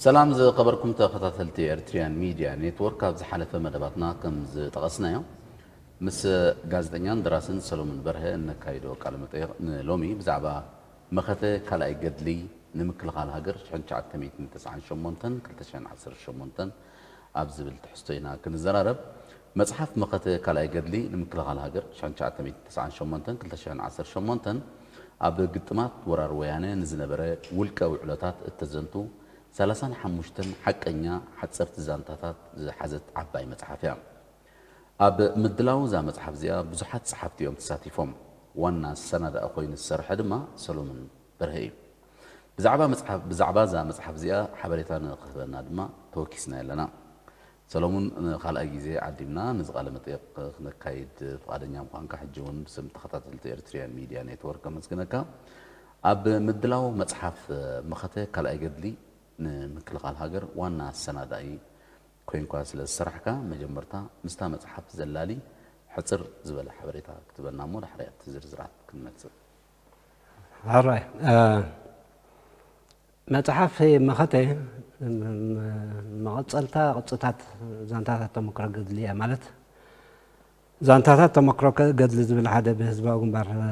ሰላም ዝኸበርኩም ተኸታተልቲ ኤርትሪያን ሚድያ ኔትወርክ፣ ኣብ ዝሓለፈ መደባትና ከም ዝጠቐስናዮ ምስ ጋዜጠኛን ደራስን ሰሎሙን በርሀ እነካይዶ ቃለ መጠይቕ ንሎሚ ብዛዕባ መኸተ ካልኣይ ገድሊ ንምክልኻል ሃገር ሽሕን ትሽዓተ ሚእትን ተስዓን ሸሞንተን ክልተ ሽሕን ዓሰርተ ሸሞንተን ኣብ ዝብል ትሕዝቶ ኢና ክንዘራረብ። መጽሓፍ መኸተ ካልኣይ ገድሊ ንምክልኻል ሃገር ሽሕን ትሽዓተ ሚእትን ተስዓን ሸሞንተን ክልተ ሽሕን ዓሰርተ ሸሞንተን ኣብ ግጥማት ወራር ወያነ ንዝነበረ ውልቀ ውዕሎታት እተዘንቱ ሰላሳን ሓሙሽተን ሓቀኛ ሓጸርቲ ዛንታታት ዝሓዘት ዓባይ መጽሓፍ እያ። ኣብ ምድላው እዛ መጽሓፍ እዚኣ ብዙሓት ጸሓፍቲ እዮም ተሳቲፎም። ዋና ኣሰናዳኢ ኮይኑ ዝሰርሐ ድማ ሰሎሙን በርሀ እዩ። ብዛዕባ መጽሓፍ፣ ብዛዕባ እዛ መጽሓፍ እዚኣ ሓበሬታ ንኽህበና ድማ ተወኪስና ኣለና። ሰሎሙን፣ ንኻልኣይ ግዜ ዓዲምና ነዚ ቃለ መጠይቕ ክነካይድ ፍቓደኛ ምዃንካ ሕጂ እውን ብስም ተኸታተልቲ ኤርትሪያን ሚድያ ኔትወርክ ከመስግነካ። ኣብ ምድላው መጽሓፍ መኸተ ካልኣይ ገድሊ ንምክልኻል ሃገር ዋና ኣሰናዳኢ ኮይንካ ስለ ዝሰራሕካ፣ መጀመርታ ምስታ መጽሓፍ ዘላሊ ሕጽር ዝበለ ሓበሬታ ክትበና እሞ፣ ዳሕራይ ኣብቲ ዝርዝራት ክንመጽእ። ሕራይ፣ እ፣ መጽሓፍ መኸተ፣ ም-፣ ም-፣ መቐጸልታ ቅጽታት ዛንታታት ተመክሮ ገድሊ እያ። ማለት፣ ዛንታታት ተመክሮ ከ-፣ ገድሊ ዝብል ሓደ ብህዝባዊ ግንባር፣ እ፣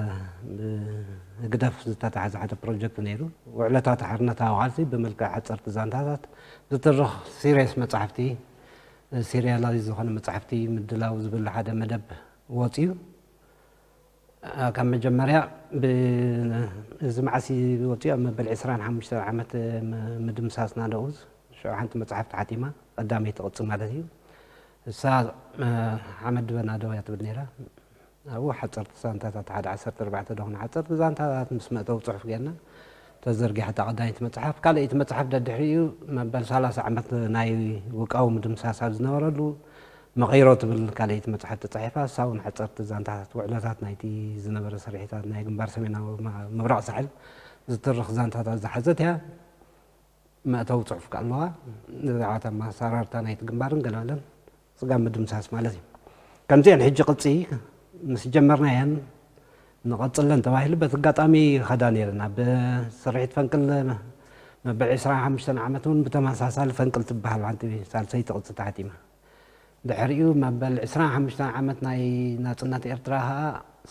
ብህግደፍ ዝተታሕዘ ሓደ ፕሮጀክት ነይሩ። ውዕለታት ሓርነታዊ ቃልሲ ብመልክዕ ሓጸርቲ ዛንታታት ዝትርኽ ሲሪየስ መጻሕፍቲ፣ ሲሪያላይዝ ዝኾነ መጻሕፍቲ ምድላው ዝብል ሓደ መደብ ወጺኡ። እ፣ ካብ መጀመርያ ብ-፣ እዚ መዓስ እዩ ወጺኡ? ኣብ መበል ዕስራን ሓሙሽተን ዓመት ም-፣ ምድምሳስ ናደኡዝ ሽዑ ሓንቲ መጽሓፍ ተሓቲማ፣ ቀዳመይቲ ቅጺ ማለት እዩ። እሳ፣ እ፣ ሓመድ በናዶ እያ ትብል ነይራ። ኣብኡ ሓጸርቲ ዛንታታት፣ ሓደ ዓሰርተ ኣርባዕተ ደኹን ሓጸርቲ ዛንታታት ምስ መእተዊ ጽሑፍ ጌርና ተዘርጊሓ እታ ቀዳመይቲ መጽሓፍ። ካልኣይቲ መጽሓፍ ደድሕሪኡ መበል ሰላሳ ዓመት ናይ ውቃዊ ምድምሳስ ኣብ ዝነበረሉ፣ መቐይሮ ትብል ካልኣይቲ መጽሓፍ ተጻሒፋ። እሳ እውን ሓጸርቲ ዛንታታት፣ ውዕሎታት ናይቲ ዝነበረ ስርሒታት ናይ ግንባር ሰሜናዊ ማ-፣ ምብራቕ ሳሕል ዝትርኽ ዛንታታት ዝሓዘት እያ። መእተዊ ጽሑፍ ከኣ ኣለዋ። ብዛዕባ እታ ኣመሰራርታ ናይቲ ግንባርን ገለገለን፣ ስጋብ ምድምሳስ ማለት እዩ። ከምዚአን ሕጂ ቅጺ ምስ ጀመርናየን ንቐጽለን ተባሂሉ በቲ ኣጋጣሚ ይኸዳ ነይረን። ኣብ ስርሒት ፈንቅል መበል ዕስራን ሓሙሽተን ዓመት እውን ብተመሳሳሊ ፈንቅል ትበሃል ሓንቲ ሳልሰይቲ ቅጺ ተሓቲማ። ድሕሪኡ መበል ዕስራን ሓሙሽተን ዓመት ናይ ናጽነት ኤርትራ ኸኣ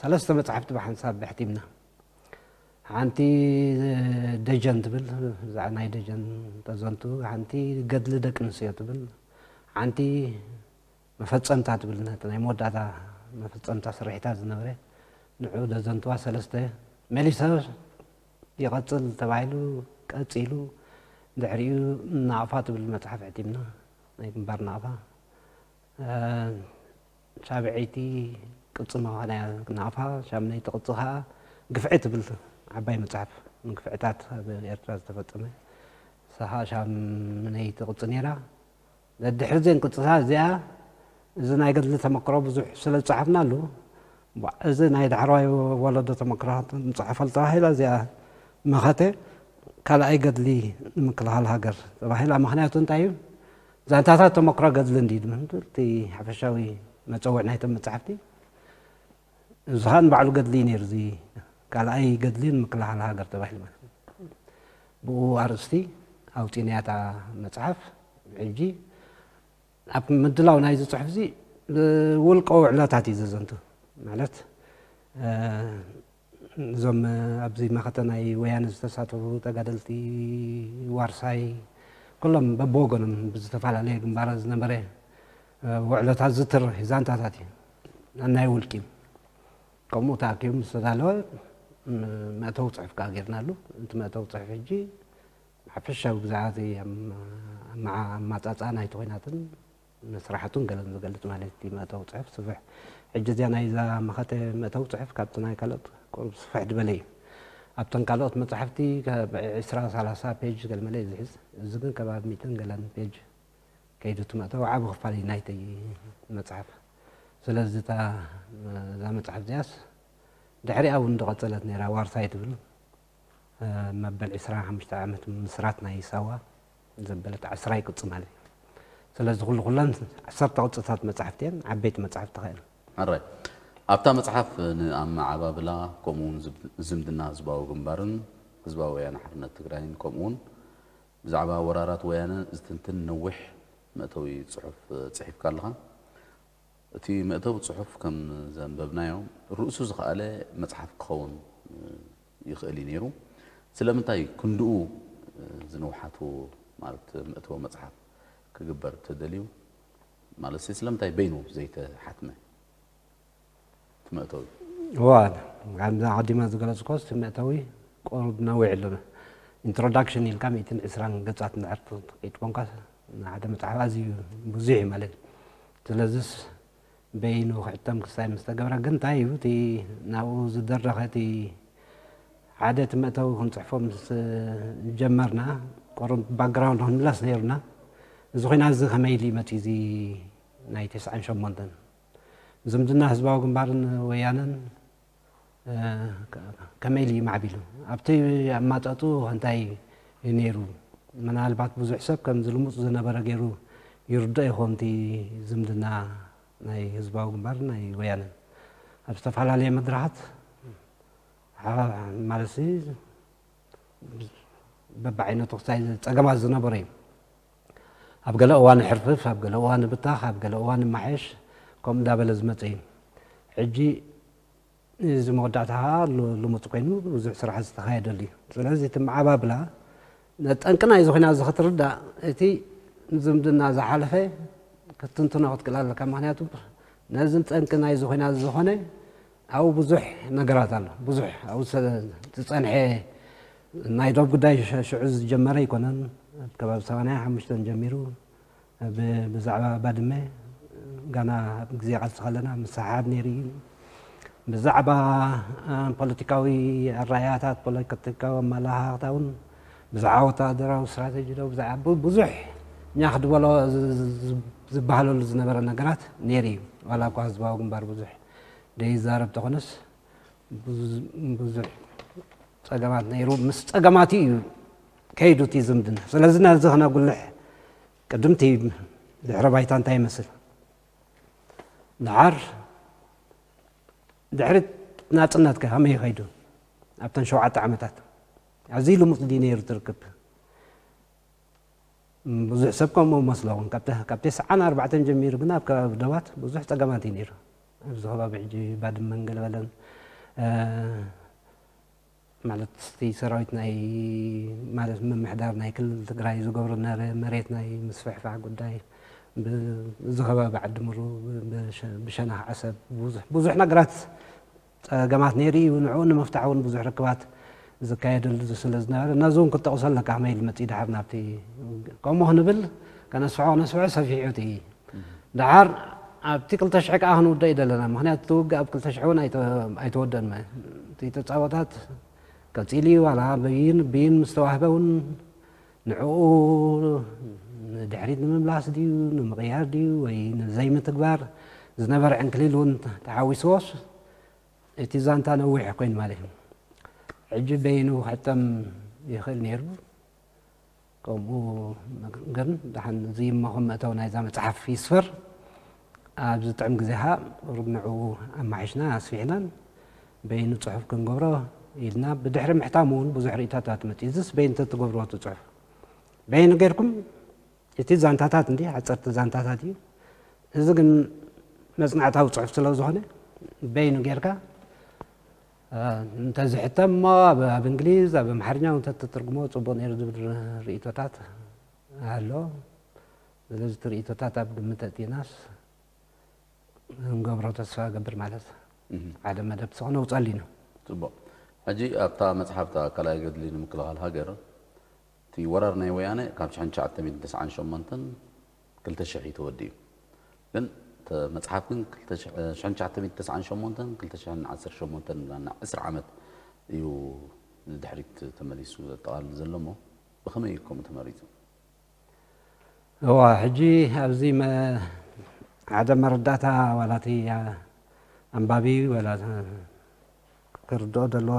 ሰለስተ መጻሕፍቲ ብሓንሳብ ኣሕቲምና። ሓንቲ ደጀን ትብል፣ ብዛዕባ ናይ ደጀን ተዘንቱ፣ ሓንቲ ገድሊ ደቂ ኣንስትዮ ትብል፣ ሓንቲ መፈጸምታ ትብል፣ ነቲ ናይ መወዳእታ መፈጸምታ ስርሒታት ዝነበረ፣ ንዕኡ ዘዘንትዋ ሰለስተ መሊሰ ይቐጽል ተባሂሉ ቀጺሉ። ድሕሪኡ ናቕፋ ትብል መጽሓፍ ሕቲምና፣ ናይ ግንባር ናቕፋ። እ፣ ሻብዐይቲ ቅጺ ምዃና እያ ናቕፋ። ሻምነይቲ ቅጺ ኸኣ ግፍዒ ትብል ዓባይ መጽሓፍ፣ ንግፍዕታት ኣብ ኤርትራ ዝተፈጸመ፣ ንሳ ኸኣ ሻምነይቲ ቅጺ ነይራ። ደድሕሪ እዘን ቅጽታት እዚኣ፣ እዚ ናይ ገድሊ ተመክሮ ብዙሕ ስለ ዝጸሓፍናሉ፣ ቧ-፣ እዚ ናይ ዳሕረዋይ ወለዶ ተመክሮታት ንጽሕፈሉ ተባሂላ፣ እዚኣ መኸተ ካልኣይ ገድሊ ንምክልኻል ሃገር ተባሂላ። ምኽንያቱ እንታይ እዩ? ዛንታታት ተመክሮ ገድሊ እንድዩ ዝብል እቲ ሓፈሻዊ መጸውዕ ናይተን መጻሕፍቲ። እዚ ኸኣ ንባዕሉ ገድሊ እዩ ነይሩ፣ እዚ ካልኣይ ገድሊ ንምክልኻል ሃገር ተባሂሉ ማለት እዩ። ብኡ ኣርእስቲ ኣውጺእናያ እታ መጽሓፍ። ሕጂ ኣብ ምድላው ናይዚ ጽሑፍ እዚ ብውልቀ ውዕሎታት እዩ ዘዘንቱ። ማለት፣ እ፣ እዞም ኣብዚ መኸተ ናይ ወያነ ዝተሳተፉ ተጋደልቲ፣ ዋርሳይ፣ ኩሎም በብወገኖም ብዝተፈላለየ ግንባራት ዝነበረ፣ እ፣ ውዕሎታት ዝትርኽ ዛንታታት እዩ። ናይ ውልቂ ከምኡ ተኣኪቡ ምስ ተዳለወ፣ ም-፣ መእተዊ ጽሑፍ ከኣ ጌርናሉ። እቲ መእተዊ ጽሑፍ ሕጂ ሓፈሻዊ ብዛዕባ እቲ ኣም-፣ ኣመዓ-፣ ኣማጻጽኣ ናይቲ ኲናትን መስራሕቱን ገለን ዝገልጽ ማለት እቲ መእተዊ ጽሑፍ ስፍሕ። ሕጂ እዚኣ ናይዛ መኸተ መእተዊ ጽሑፍ ካብቲ ናይ ካልኦት ቁሩብ ስፍሕ ዝበለ እዩ። ኣብተን ካልኦት መጻሕፍቲ ካብ ዕስራ ሰላሳ ፔጅ ገለመለ እዩ ዝሕዝ። እዚ ግን ከባቢ ሚእትን ገለን ፔጅ ከይዱ እቲ መእተዊ ዓቢ ክፋል እዩ ናይቲ መጽሓፍ። ስለዚ እታ፣ እዛ መጽሓፍ እዚኣስ ድሕሪኣ እውን ዝቐጸለት ነይራ፣ ዋርሳይ ትብል፣ እ፣ መበል ዕስራን ሓሙሽተ ዓመት ምስራት ናይ ሳዋ ዘበለት ዓስራይ ቅጺ ማለት እዩ። ስለዚ ኩሉ ኩለን ዓሰርተ ቅጽታት መጻሕፍቲ እየን፣ ዓበይቲ መጻሕፍቲ ከ እየን። ሕራይ። ኣብታ መጽሓፍ ንኣመዓባብላ፣ ከምኡ እውን ዝብ-፣ ዝምድና ህዝባዊ ግንባርን ህዝባዊ ወያነ ሓርነት ትግራይን፣ ከምኡ እውን ብዛዕባ ወራራት ወያነ ዝትንትን ነዊሕ መእተዊ ጽሑፍ ጽሒፍካ ኣለኻ። እቲ መእተዊ ጽሑፍ ከም ዘንበብናዮ ርእሱ ዝኸኣለ መጽሓፍ ክኸውን ይኽእል እዩ ነይሩ። ስለምንታይ ክንድኡ ዝንውሓቱ ማለት መእተዊ መጽሓፍ ክግበር ተደልዩ? ማለት ስለምንታይ በይኑ ዘይተሓትመ? እቲ መእተዊ። እዋ፣ ከምዛ ኣቐዲማ ዝገለጽኮ እቲ መእተዊ ቁሩብ ነዊሕ ኣሎ። ኢንትሮዳክሽን ኢልካ ሚእትን ዕስራን ገጻት እንድሕር ተጠቂጥኮንካ ንሓደ መጽሓፍ ኣዝዩ ብዙሕ እዩ ማለት እዩ። ስለዚስ በይኑ ክሕተም ክሳይ ምስ ተገብረ ግን እንታይ እዩ እቲ ናብኡ ዝደረኸ እቲ ሓደ እቲ መእተዊ ክንጽሕፎ ምስ ጀመርና ቁሩብ ባክግራውንድ ክንምለስ ነይሩና። እዚ ኹናት እዚ ከመይ ኢሉ እዩ መጺኡ እዚ ናይ ተስዓን ሸሞንተን ዝምድና ህዝባዊ ግንባርን ወያነን ከመይ ኢሉ እዩ ማዕቢሉ ኣብቲ ኣማፀጡ እንታይ እዩ ነይሩ? ምናልባት ብዙሕ ሰብ ከምዚ ልሙፅ ዝነበረ ገይሩ ይርዶ ይኸውን እቲ ዝምድና ናይ ህዝባዊ ግንባር ናይ ወያነን ኣብ ዝተፈላለየ መድረኻት ማለት በብዓይነቱ ክሳይ ፀገማት ዝነበረ እዩ። ኣብ ገለ እዋን ሕርፍፍ፣ ኣብ ገለ እዋን ብታኽ፣ ኣብ ገለ እዋን ማሓየሽ ከምኡ እንዳበለ ዝመፀ እዩ። ሕጂ እዚ መወዳእታ ከዓ ልሙፅ ኮይኑ ብዙሕ ስራሕ ዝተኻየደሉ እዩ። ስለዚ እቲ መዓባብላ ጠንቂ ናይዚ ኹናት እዚ ክትርዳእ እቲ ዝምድና ዝሓለፈ ክትትንትኖ ክትክእል ኣለካ። ምክንያቱ ነዚ ጠንቂ ናይዚ ኹናት ዝኾነ ኣብኡ ብዙሕ ነገራት ኣሎ። ብዙሕ ኣብኡ ዝፀንሐ ናይ ዶብ ጉዳይ ሽዑ ዝጀመረ ኣይኮነን። ኣብ ከባቢ ሰማንያ ሓሙሽተ ጀሚሩ ብዛዕባ ባድመ ጋና ኣብ ግዜ ቃልሲ ከለና ምስሕሓብ ነይሩ እዩ። ብዛዕባ ፖለቲካዊ ኣረኣእያታት፣ ፖለቲካዊ ኣመለኻኽታ እውን ብዛዕባ ወታደራዊ ስትራተጂ ዶ ብዛዕባ ብዙሕ እኛ ክድበሎ ዝበሃለሉ ዝነበረ ነገራት ነይሩ እዩ። ዋላ እኳ ህዝባዊ ግንባር ብዙሕ ደይዛረብ ተኾነስ ብዙሕ ፀገማት ነይሩ። ምስ ፀገማት እዩ ከይዱ እቲ ዝምድና። ስለዚ ነዚ ክነጉልሕ ቅድምቲ ድሕረ ባይታ እንታይ ይመስል? ድሓር ድሕሪ ናፅነት ከ ከመይ ይኸይዱ? ኣብተን ሸውዓተ ዓመታት ኣዝዩ ልሙፅ ድዩ ነይሩ ትርክብ? ብዙሕ ሰብ ከምኡ መስሎ እውን ካብ ተስዓን ኣርባዕተን ጀሚሩ ግን ኣብ ከባቢ ደባት ብዙሕ ፀገማት እዩ ነይሩ። ኣብዚ ከባቢ ሕጂ ባድመን ገለበለን ማለት እቲ ሰራዊት ናይ ማለት ምምሕዳር ናይ ክልል ትግራይ ዝገብሮ ነበረ መሬት ናይ ምስፍሕፋሕ ጉዳይ እዚ ከባቢ ዓዲ ምሩ ብሸነኽ ዓሰብ ብዙሕ ነገራት ፀገማት ነይሩ እዩ። ንዕኡ ንምፍታሕ እውን ብዙሕ ርክባት ዝካየደሉ ስለ ዝነበረ ነዚ እውን ክትጠቕሶ ኣለካ። ከመይ ኢሉ መፅኢ ድሓር ናብቲ ከምኡ ክንብል ከነስፍሖ ከነስፍሖ ሰፊሑ እቲ ድሓር ኣብቲ ክልተ ሽሕ ከዓ ክንውደእ እዩ ዘለና። ምክንያቱ እቲ ውግእ ኣብ ክልተ ሽሕ እውን ኣይተወደን። እቲ ተፃቦታት ቀፂሉ እዩ። ዋላ ብይን ብይን ምስ ተዋህበ እውን ንዕኡ ንድሕሪት ንምምላስ ድዩ ንምቕያር ድዩ ወይ ንዘይምትግባር ዝነበረ ዕንክሊል እውን ተሓዊስዎስ እቲ ዛንታ ነዊሕ ኮይኑ ማለት እዩ። ሕጂ በይኑ ክሕተም ይኽእል ነይሩ። ከምኡ ግን ደሓን እዚ እሞ ከም መእተዊ ናይዛ መፅሓፍ ይስፈር። ኣብ ዝጥዕም ግዜ ከዓ ቁሩብ ንዕኡ ኣማሒሽና ኣስፊሕናን በይኑ ፅሑፍ ክንገብሮ ኢልና ብድሕሪ ምሕታሙ እውን ብዙሕ ርእይቶታት መፂኡ። እዚስ በይኑ ተትገብርዎ እቲ ፅሑፍ በይኑ ጌርኩም እቲ ዛንታታት እንዲ ሓፀርቲ ዛንታታት እዩ። እዚ ግን መፅናዕታዊ ፅሑፍ ስለ ዝኾነ በይኑ ጌርካ እንተዝሕተም እሞ ኣብ እንግሊዝ ኣብ ኣምሓርኛ እውን ተትትርጉሞ ፅቡቅ ነይሩ ዝብል ርእቶታት ኣሎ። ስለዚ እቲ ርእቶታት ኣብ ግምት ኣእቲናስ ክንገብሮ ተስፋ እገብር ማለት ሓደ መደብ ስቕ ነውፀሉ ኢና። ፅቡቕ። ሕጂ ኣብታ መፅሓፍታ ካልኣይ ገድሊ ንምክልኻል ሃገር እቲ ወራር ናይ ወያነ ካብ ሽሕን ትሽዓተ ሚእትን ተስዓን ሸሞንተን ክልተ ሽሕ እዩ ተወዲኡ። ግን መፅሓፍ ግን ሽሕን ትሽዓተ ሚእትን ተስዓን ሸሞንተን ክልተ ሽሕን ዓሰርተ ሸሞንተን ዕስራ ዓመት እዩ ንድሕሪት ተመሊሱ ዘጠቓልል ዘሎ እሞ ብኸመይ እዩ ከምኡ ተመሪፁ? እዋ ሕጂ ኣብዚ ሓደ መረዳእታ ዋላ እቲ ኣንባቢ ዋላ ክርድኦ ዘለዎ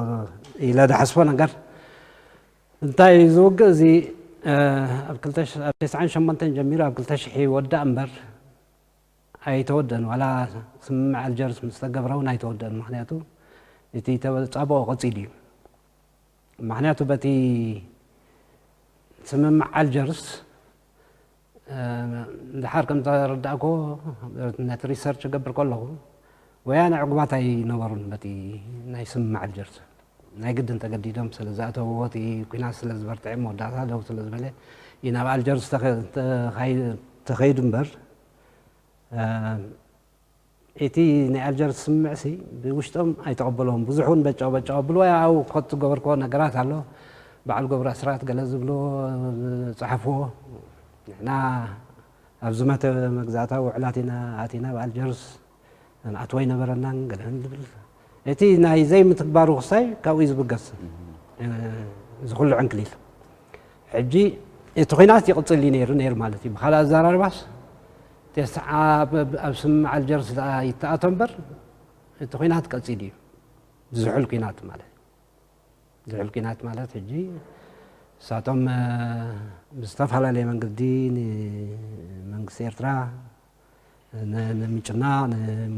ኢለ ዝሓስቦ ነገር እንታይ ዝውግእ እዚ ኣብ ተስዓን ሸሞንተን ጀሚሩ ኣብ ክልተ ሽሕ ይወዳእ እምበር ኣይተወደን። ዋላ ስምምዕ ኣልጀርስ ምስ ተገብረ እውን ኣይተወደን። ምክንያቱ እቲ ተፃብኦ ቀፂሉ እዩ። ምክንያቱ በቲ ስምምዕ ኣልጀርስ ድሓር ከም ተረዳእኮ ነቲ ሪሰርች ገብር ከለኹ ወያነ ዕጉባት ኣይነበሩን በቲ ናይ ስምምዕ ኣልጀርስ። ናይ ግድን ተገዲዶም ስለ ዝኣተውዎ እቲ ኲናት ስለ ዝበርትዐ መወዳእታ ደው ስለ ዝበለ እዩ ናብ ኣልጀርስ ተኸይዱ እምበር እቲ ናይ ኣልጀርስ ስምምዕሲ ብውሽጦም ኣይተቐበሎም። ብዙሕ እውን በጫው በጫው ኣብሉ ወይ ኣብኡ ኮት ዝገበርክዎ ነገራት ኣሎ። በዓል ገብሩ ኣስራት ገለ ዝብሎ ዝጸሓፍዎ ንሕና ኣብ ዝመተ መግዛእታዊ ውዕላት ኢና ኣቲና ኣብ ኣልጀርስ ኣትዎ ኣይነበረናን ገለን ዝብል እቲ ናይ ዘይምትግባሩ ክሳይ ካብኡ እዩ ዝብገስ እዚ ኩሉ ዕንክሊል። ሕጂ እቲ ኹናት ይቕጽል እዩ ነይሩ ነይሩ ማለት እዩ። ብኻልእ ኣዘራርባስ ኣብ ስምምዕ ኣልጀርስ ይተኣቶ እምበር እቲ ኹናት ቀጺሉ እዩ። ዝሑል ኲናት ማለት እዩ። ዝሑል ኲናት ማለት ሕጂ እሳቶም ብዝተፈላለየ መንገዲ ንመንግስቲ ኤርትራ ንምጭናቕ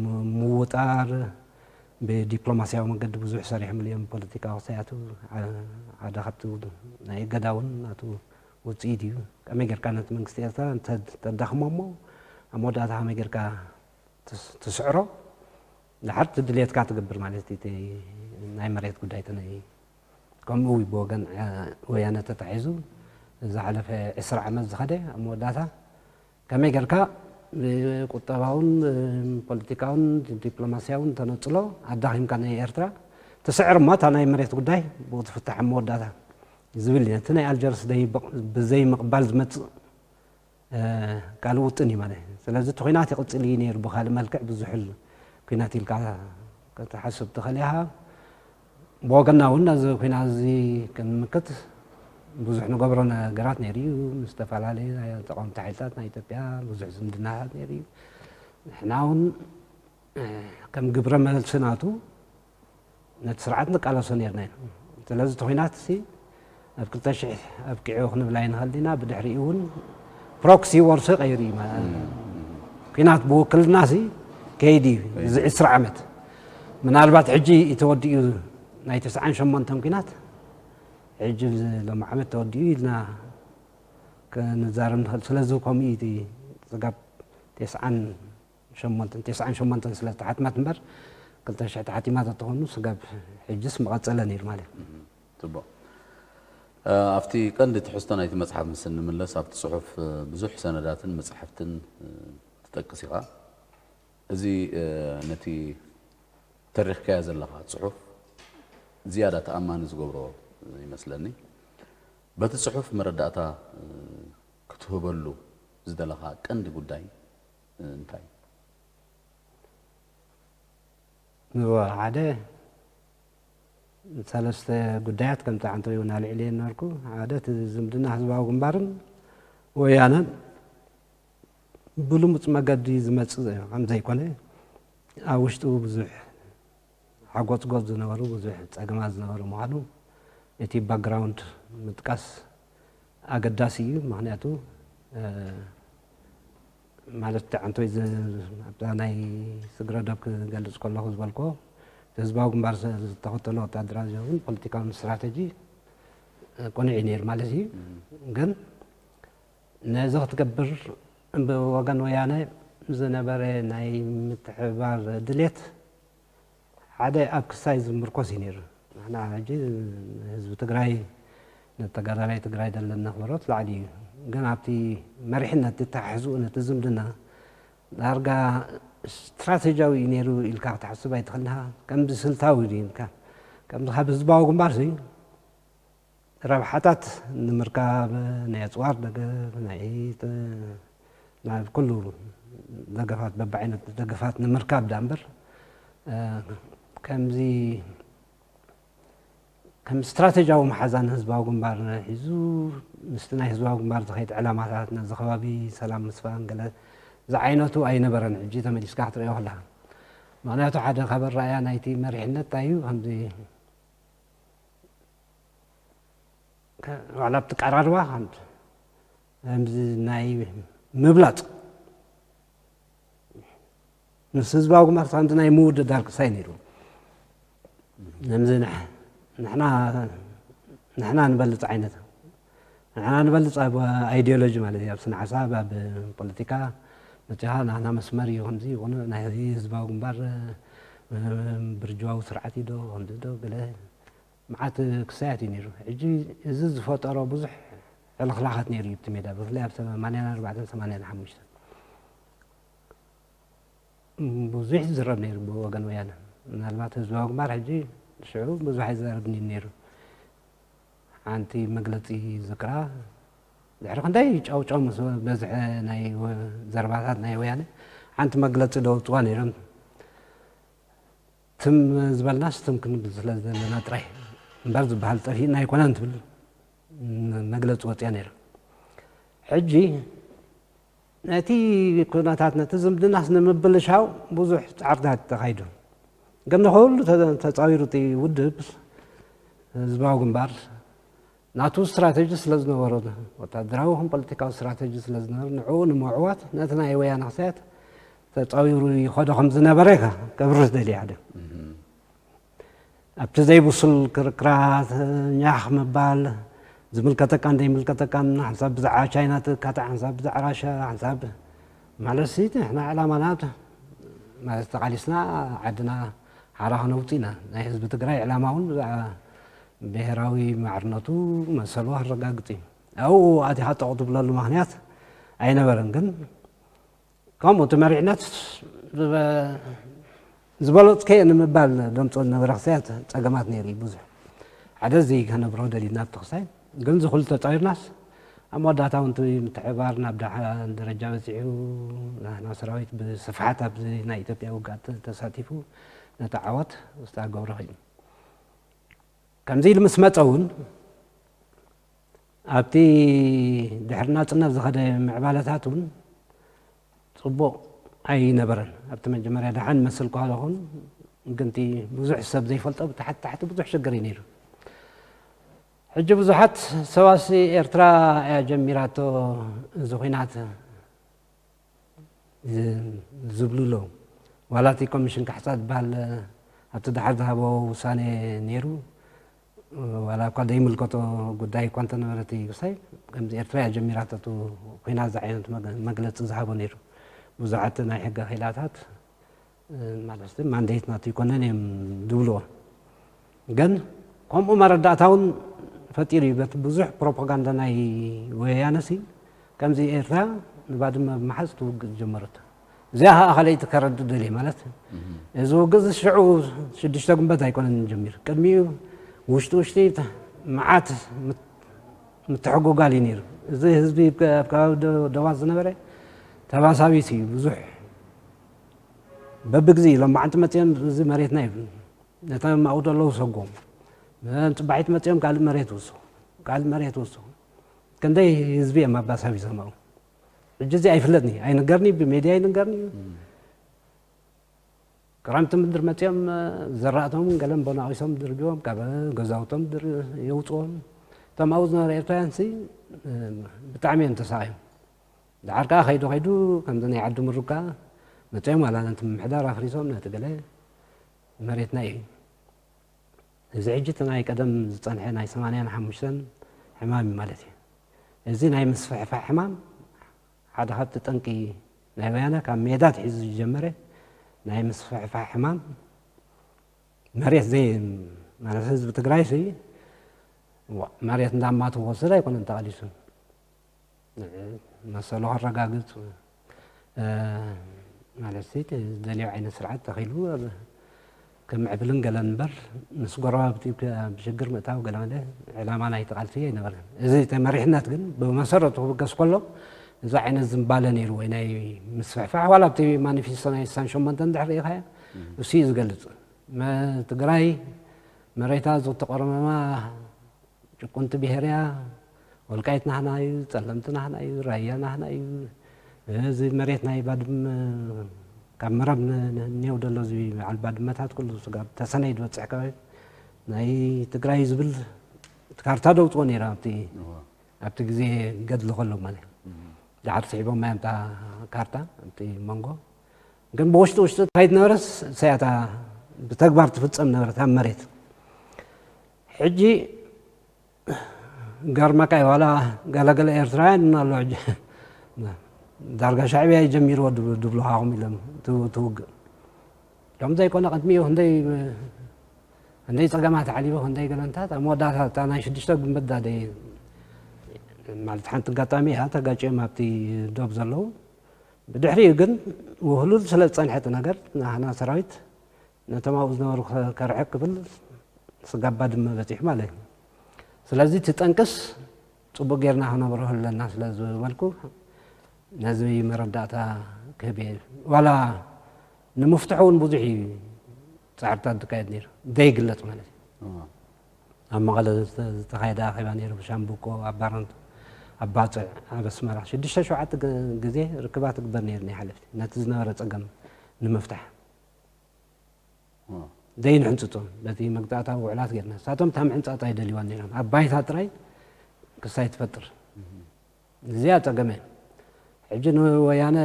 ንምውጣር ብዲፕሎማስያዊ መንገዲ ብዙሕ ሰሪሖምሉ እዮም። ፖለቲካዊ ክሳያቱ ሓደ ካብቲ ናይ እገዳ እውን ናቱ ውፅኢት እዩ። ከመይ ጌርካ ነቲ መንግስቲ ኤርትራ ተዳኽሞ እሞ ኣብ መወዳእታ ከመይ ጌርካ ትስዕሮ ድሓር እቲ ድሌትካ ትገብር ማለት እቲ ናይ መሬት ጉዳይ ተነይ ከምኡ እዩ ብወገን ወያነ ተታሒዙ ዝሓለፈ ዕስራ ዓመት ዝኸደ ኣብ መወዳእታ ከመይ ጌርካ ብቁጠባውን ፖለቲካውን ዲፕሎማስያውን ተነፅሎ ኣዳኺምካ ናይ ኤርትራ ትስዕር እሞ እታ ናይ መሬት ጉዳይ ብኡ ትፍታሕ ኣብ መወዳእታ ዝብል እዩ። እቲ ናይ ኣልጀርስ ብዘይ ምቕባል ዝመፅእ ካልእ ውጥን እዩ ማለት እዩ። ስለዚ እቲ ኹናት ይቕፅል እዩ ነይሩ ብካልእ መልክዕ ብዙሕል ኹናት ኢልካ ክትሓስብ ትኽእል ኢኻ። ብወገና እውን ነዚ ኹናት እዚ ክንምክት ብዙሕ ንገብሮ ነገራት ነይሩ እዩ። ምስ ዝተፈላለዩ ናይ ተቃወምቲ ሓይልታት ናይ ኢትዮጵያ ብዙሕ ዝምድናታት ነይሩ እዩ። ንሕና እውን ከም ግብረ መልሲ ናቱ ነቲ ስርዓት ንቃለሶ ነርና ኢና። ስለዚ እቲ ኹናት ሲ ኣብ ክልተ ሽሕ ኣብቂዑ ክንብል ኣይንኽእል ኢና። ብድሕሪኡ እውን ፕሮክሲ ዎርሲ ቀይሩ እዩ። ኲናት ብውክልና ሲ ከይድ እዩ እዚ ዕስራ ዓመት። ምናልባት ሕጂ ተወዲኡ ናይ ተስዓን ሸሞንተን ኲናት ሕጂ ሎሚ ዓመት ተወዲኡ ኢልና ክንዛረብ ንኽእል። ስለዚ ከምኡ እዩ እቲ ስጋብ ተስዓን ሸሞንተን ተስዓን ሸሞንተን ስለ ዝተሓትመት እምበር ክልተ ሽሕ ተሓቲማ ተትኾኑ ስጋብ ሕጅስ ምቐጸለ ነይሩ ማለት እዩ። ጽቡቕ። ኣብቲ ቀንዲ ትሕዝቶ ናይቲ መጽሓፍ ምስ እንምለስ ኣብቲ ጽሑፍ ብዙሕ ሰነዳትን መጻሕፍትን ትጠቅስ ኢኻ። እዚ ነቲ ተሪኽካዮ ዘለኻ ጽሑፍ ዝያዳ ተኣማኒ ዝገብሮ ይመስለኒ። በቲ ጽሑፍ መረዳእታ ክትህበሉ ዝደለኻ ቀንዲ ጉዳይ እንታይ እዩ? ሓደ ሰለስተ ጉዳያት ከምቲ ዓንቶ እውን ኣልዒለ ነበርኩ። ሓደ እቲ ዝምድና ህዝባዊ ግንባርን ወያነን ብልሙፅ መገዲ ዝመፅእ ከም ዘይኮነ ኣብ ውሽጡ ብዙሕ ሓጎፅጎፅ ዝነበሩ ብዙሕ ፀገማት ዝነበሩ ምዃኑ እቲ ባክግራውንድ ምጥቃስ ኣገዳሲ እዩ። ምክንያቱ ማለት እቲ ዓንቶይ ኣብታ ናይ ስግረ ዶብ ክገልፅ ከለኹ ዝበልኮ ህዝባዊ ግንባር ዝተኸተሎ ወታደራዊ እውን ፖለቲካዊ ስትራተጂ ቁኑዕ እዩ ነይሩ ማለት እዩ። ግን ነዚ ክትገብር ብወገን ወያነ ዝነበረ ናይ ምትሕብባር ድሌት ሓደ ኣብ ክሳይ ዝምርኮስ እዩ ነይሩ። ንሕና ሕጂ ህዝቢ ትግራይ ነተጋዳላይ ትግራይ ዘለና ክብረት ላዕሊ እዩ። ግን ኣብቲ መሪሕነት ተተሓሕዝኡ ነቲ ዝምድና ዳርጋ ስትራቴጂያዊ እዩ ነይሩ ኢልካ ክትሓስብ ኣይትኽእልንኻ። ከምዚ ስልታዊ እዩ ኢልካ ከምዚ ካብ ህዝባዊ ግንባር ረብሓታት ንምርካብ ናይ ኣፅዋር ደገፍ ናይ ናይ ኩሉ ደገፋት በብዓይነት ደገፋት ንምርካብ ዳ እምበር ከምዚ ከም ስትራቴጂያዊ መሓዛ ንህዝባዊ ግንባር ሒዙ ምስቲ ናይ ህዝባዊ ግንባር ዝኸይድ ዕላማታት ነዚ ከባቢ ሰላም ምስፋን ገለ ዝዓይነቱ ኣይነበረን። ሕጂ ተመሊስካ ክትሪኦ ከለካ ምክንያቱ ሓደ ካብ ኣረኣያ ናይቲ መሪሕነት እንታይ እዩ ከምዚ ዋላ ኣብቲ ቀራርባ ከምዚ ናይ ምብላፅ ምስ ህዝባዊ ግንባር ከምዚ ናይ ምውድዳር ክሳይ ነይሩ ከምዚ ንሕና ንሕና ንበልፅ ዓይነት ንዓና ንበልፅ ኣብ ኣይዲዮሎጂ ማለት እዩ፣ ኣብ ስነ ሓሳብ፣ ኣብ ፖለቲካ መፂኻ ናና መስመር እዩ፣ ከምዚ ይኹን ናይ ህዝባዊ ግንባር ብርጅዋዊ ስርዓት እዩ ዶ ከምዚ ዶ ገለ መዓት ክሳያት እዩ ነይሩ። ሕጂ እዚ ዝፈጠሮ ብዙሕ ዕልኽላኻት ነይሩ እዩ እቲ ሜዳ፣ ብፍላይ ኣብ ሰማንያን ኣርባዕተን ሰማንያን ሓሙሽተን ብዙሕ ዝዝረብ ነይሩ ብወገን ወያነ። ምናልባት ህዝባዊ ግንባር ሕጂ ሽዑ ብዙሕ ኣይዘረብን እዩ ነይሩ። ሓንቲ መግለፂ ዝክራ ድሕሪ ክንደይ ጫውጫው ምስ በዝሐ ናይ ወ- ዘረባታት ናይ ወያነ ሓንቲ መግለፂ ደውፅዋ ነይሮም። ትም ዝበልናስ ትም ክንብል ስለ ዘለና ጥራይ እምበር ዝበሃል ጠፊእና ኣይኮነን ትብል መግለፂ ወፅያ ነይራ። ሕጂ ነቲ ኩነታት ነቲ ዝምድናስ ንምብልሻው ብዙሕ ፃዕርታት ተኻይዱ። ግን ንኩሉ ተፃዊሩ እቲ ውድብ ህዝባዊ ግንባር ናቱ ስትራተጂ ስለ ዝነበሮ፣ ወታደራዊ ከም ፖለቲካዊ ስትራተጂ ስለ ዝነበረ ንዕኡ ንምዕዋት ነቲ ናይ ወያነ ክሳያት ተፃዊሩ ይኸዶ ከም ዝነበረ ከብርህ ደልየ ሓደ ኣብቲ ዘይብሱል ክርክራት ኛኽ ምባል፣ ዝምልከተካን ዘይምልከተካን፣ ሓንሳብ ብዛዕባ ቻይና ትካታዕ፣ ሓንሳብ ብዛዕባ ራሻ፣ ሓንሳብ ማለት ሲ ንሕና ዕላማና ማለት ተቓሊስና ዓድና ሓራ ክነውፅእ ኢና። ናይ ህዝቢ ትግራይ ዕላማ እውን ብዛዕባ ብሄራዊ ማዕርነቱ መሰሉ ክረጋግፅ እዩ። ኣብኡ ኣቲኻ ጠቕ ትብለሉ ምክንያት ኣይነበረን። ግን ከምኡ እቲ መሪሕነት ዝበለፅከ ንምባል ደምፆ ዝነበረ ክሳያት ፀገማት ነይሩ እዩ ብዙሕ። ሓደ እዚ ከነብሮ ደሊና ኣብቲ ክሳይ ግን እዚ ኩሉ ተፃዊርናስ ኣብ መወዳእታ እውን እቲ ምትሕብባር ናብ ደሓን ደረጃ በፂሑ ናህና ሰራዊት ብስፍሓት ኣብዚ ናይ ኢትዮጵያ ውግኣት ተሳቲፉ ነቲ ዓወት ዝተገብረ ኮይኑ ከምዚ ኢሉ ምስ መፀ እውን ኣብቲ ድሕሪ ናፅነት ዝኸደ ምዕባለታት እውን ፅቡቕ ኣይነበረን። ኣብቲ መጀመርያ ደሓን መስል ከለኹን ግንቲ ብዙሕ ሰብ ዘይፈልጦ ብታሕቲ ታሕቲ ብዙሕ ሽግር እዩ ነይሩ። ሕጂ ብዙሓት ሰባሲ ኤርትራ እያ ጀሚራቶ እዚ ኹናት ዝብሉ ኣለዉ። ዋላ እቲ ኮሚሽን ካሕሳ ዝበሃል ኣብቲ ደሓር ዝሃቦ ውሳኔ ነይሩ ዋላ እኳ ዘይምልከቶ ጉዳይ እኳ እንተነበረ እቲ ጉሳይ ከምዚ ኤርትራ እያ ጀሚራቶ እቲ ኹናት ዝዓይነቱ መግለፂ ዝሃቦ ነይሩ። ብዙሓት ናይ ሕገ ክኢላታት ማለት ማንዴት ናቱ ይኮነን እዮም ዝብልዎ። ግን ከምኡ መረዳእታ እውን ፈጢሩ እዩ በቲ ብዙሕ ፕሮፓጋንዳ ናይ ወያነ ሲ ከምዚ ኤርትራ ንባድመ ብምሓዝ ትውግእ ዝጀመረት። እዚኣ ከዓ ካልኣይቲ ከረድእ ደልየ ማለት እዚ ውግእ እዚ ሽዑ ሽዱሽተ ግንቦት ኣይኮነን ጀሚሩ ቅድሚኡ ውሽጢ ውሽጢ መዓት ምትሕጎጋል እዩ ነይሩ። እዚ ህዝቢ ኣብ ከባቢ ደባት ዝነበረ ተባሳቢት እዩ ብዙሕ በብግዜ ሎማዓንቲ መፅኦም እዚ መሬትና ይብሉ ነቶም ኣብኡ ዘለዉ ሰጎም ጽባሒት መፅኦም ካልእ መሬት ውስኹ ካልእ መሬት ውስኹ ክንደይ ህዝቢ እዮም ኣባሳቢሶም ኣብኡ። ሕጂ እዚ ኣይፍለጥኒ ኣይንገርኒ ብሜድያ ኣይንገርኒ እዩ። ክረምቲ ምድሪ መፅኦም ዘራእቶም ገለን ቦናቂሶም ድርግዎም ካብ ገዛውቶም የውፅዎም። እቶም ኣብኡ ዝነበረ ኤርትራውያን ሲ ብጣዕሚ እዮም ተሳቂዮም። ደሓር ከዓ ከይዱ ከይዱ ከምዚ ናይ ዓዲ ምሩግ ከዓ መፅኦም ዋላ ነቲ ምምሕዳር ኣፍሪሶም ነቲ ገለ መሬትና እዩ። እዚ ሕጂ እቲ ናይ ቀደም ዝፀንሐ ናይ ሰማንያን ሓሙሽተን ሕማም እዩ ማለት እዩ። እዚ ናይ ምስፍሕፋሕ ሕማም ሓደ ካብቲ ጠንቂ ናይ ወያነ ካብ ሜዳ ትሒዙ ዝጀመረ ናይ ምስፍሕፋሕ ሕማም መሬት ዘይ ማለት ህዝቢ ትግራይ ሲ መሬት እንዳማቱ ክወስድ ኣይኮነን ተቓሊሱ መሰሉ ከረጋግፅ ማለት ሲ ዝደልዮ ዓይነት ስርዓት ተኺሉ ከምዕብልን ገለን እምበር ምስ ጎረባብቲ ብሽግር ምእታው ገለመለ ዕላማ ናይቲ ቃልሲ ኣይነበረን። እዚ መሪሕነት ግን ብመሰረቱ ክብገስ ከሎ እዚ ዓይነት ዝንባለ ነይሩ ወይ ናይ ምስፍሕፋሕ ዋላ ኣብቲ ማኒፌስቶ ናይ ስሳን ሸሞንተን ድሕሪ ኢኻያ እሱ እዩ ዝገልፅ። ትግራይ መሬታ ዝተቆረመማ ጭቁንቲ ብሄር እያ። ወልቃይት ናህና እዩ፣ ፀለምቲ ናህና እዩ፣ ራያ ናህና እዩ። እዚ መሬት ናይ ባድመ ካብ መረብ እኒው ደሎ እዚ በዓል ባድመታት ኩሉ ስጋብ ተሰነይ ዝበፅሕ ከባቢ ናይ ትግራይ ዝብል ካርታ ደውፅዎ ነይራ ኣብቲ ኣብቲ ግዜ ገድሊ ከሎ ማለት ደሓር ስሒቦም ማይ ኣምታ ካርታ ኣብቲ መንጎ ግን ብውሽጢ ውሽጢ ትኸይድ ነበረስ ሰያታ ብተግባር ትፍፀም ነበረት ኣብ መሬት ሕጂ ገርመካ እዩ፣ ዋላ ገለገለ ኤርትራውያን ኣሎ ሕጂ። ዳርጋ ሻዕብያ እዩ ጀሚርዎ ድብ-፣ ድብሉኻ ኹም ኢሎም ት-፣ ትውግእ። ከምዚ ዘይኮነ ቅድሚኡ ክንደይ፣ ክንደይ ጸገማት ሓሊፉ፣ ክንደይ ገለንታት፣ ኣብ መወዳእታ እታ ናይ ሽዱሽተ ግንቦት ዳደ ማለት ሓንቲ ኣጋጣሚ እያ፣ ተጋጭዮም ኣብቲ ዶብ ዘለዉ። ብድሕሪኡ ግን ውህሉል ስለ ዝጸንሐ እቲ ነገር፣ ናህና ሰራዊት ነቶም ኣብኡ ዝነበሩ ከ-፣ ከርሕቅ ክብል ስጋብ ባድመ በጺሑ ማለት እዩ። ስለዚ እቲ ጠንቅስ ጽቡቅ ጌርና ክነብረሉ ኣለና ስለ ዝበልኩ፣ ነዚ መረዳእታ ክህብ እየ። ዋላ ንምፍትሑ እውን ብዙሕ እዩ ጻዕርታት ዝካየድ ነይሩ፣ ዘይግለጽ ማለት እዩ። እዎ። ኣብ መቐለ ዝተ-፣ ዝተኻየደ ኣኼባ ነይሩ፣ ብሻምብቆ፣ ኣብ ባረንቱ፣ ኣብ ባጽዕ፣ ኣብ ኣስመራ ሽዱሽተ ሸውዓተ ግ-፣ ግዜ ርክባት ትግበር ነይሩ ናይ ሓለፍቲ፣ ነቲ ዝነበረ ጸገም ንምፍታሕ። እዎ። ዘይንሕንጽጾም፣ በቲ መግዛእታዊ ውዕላት ጌርና። ንሳቶም እታ ምሕንጻጽ ኣይደልይዋን ነይሮም። ኣብ ባይታ ጥራይ ክሳይ ትፈጥር። እዚኣ ጸገም እያ። ሕጂ ንወያነ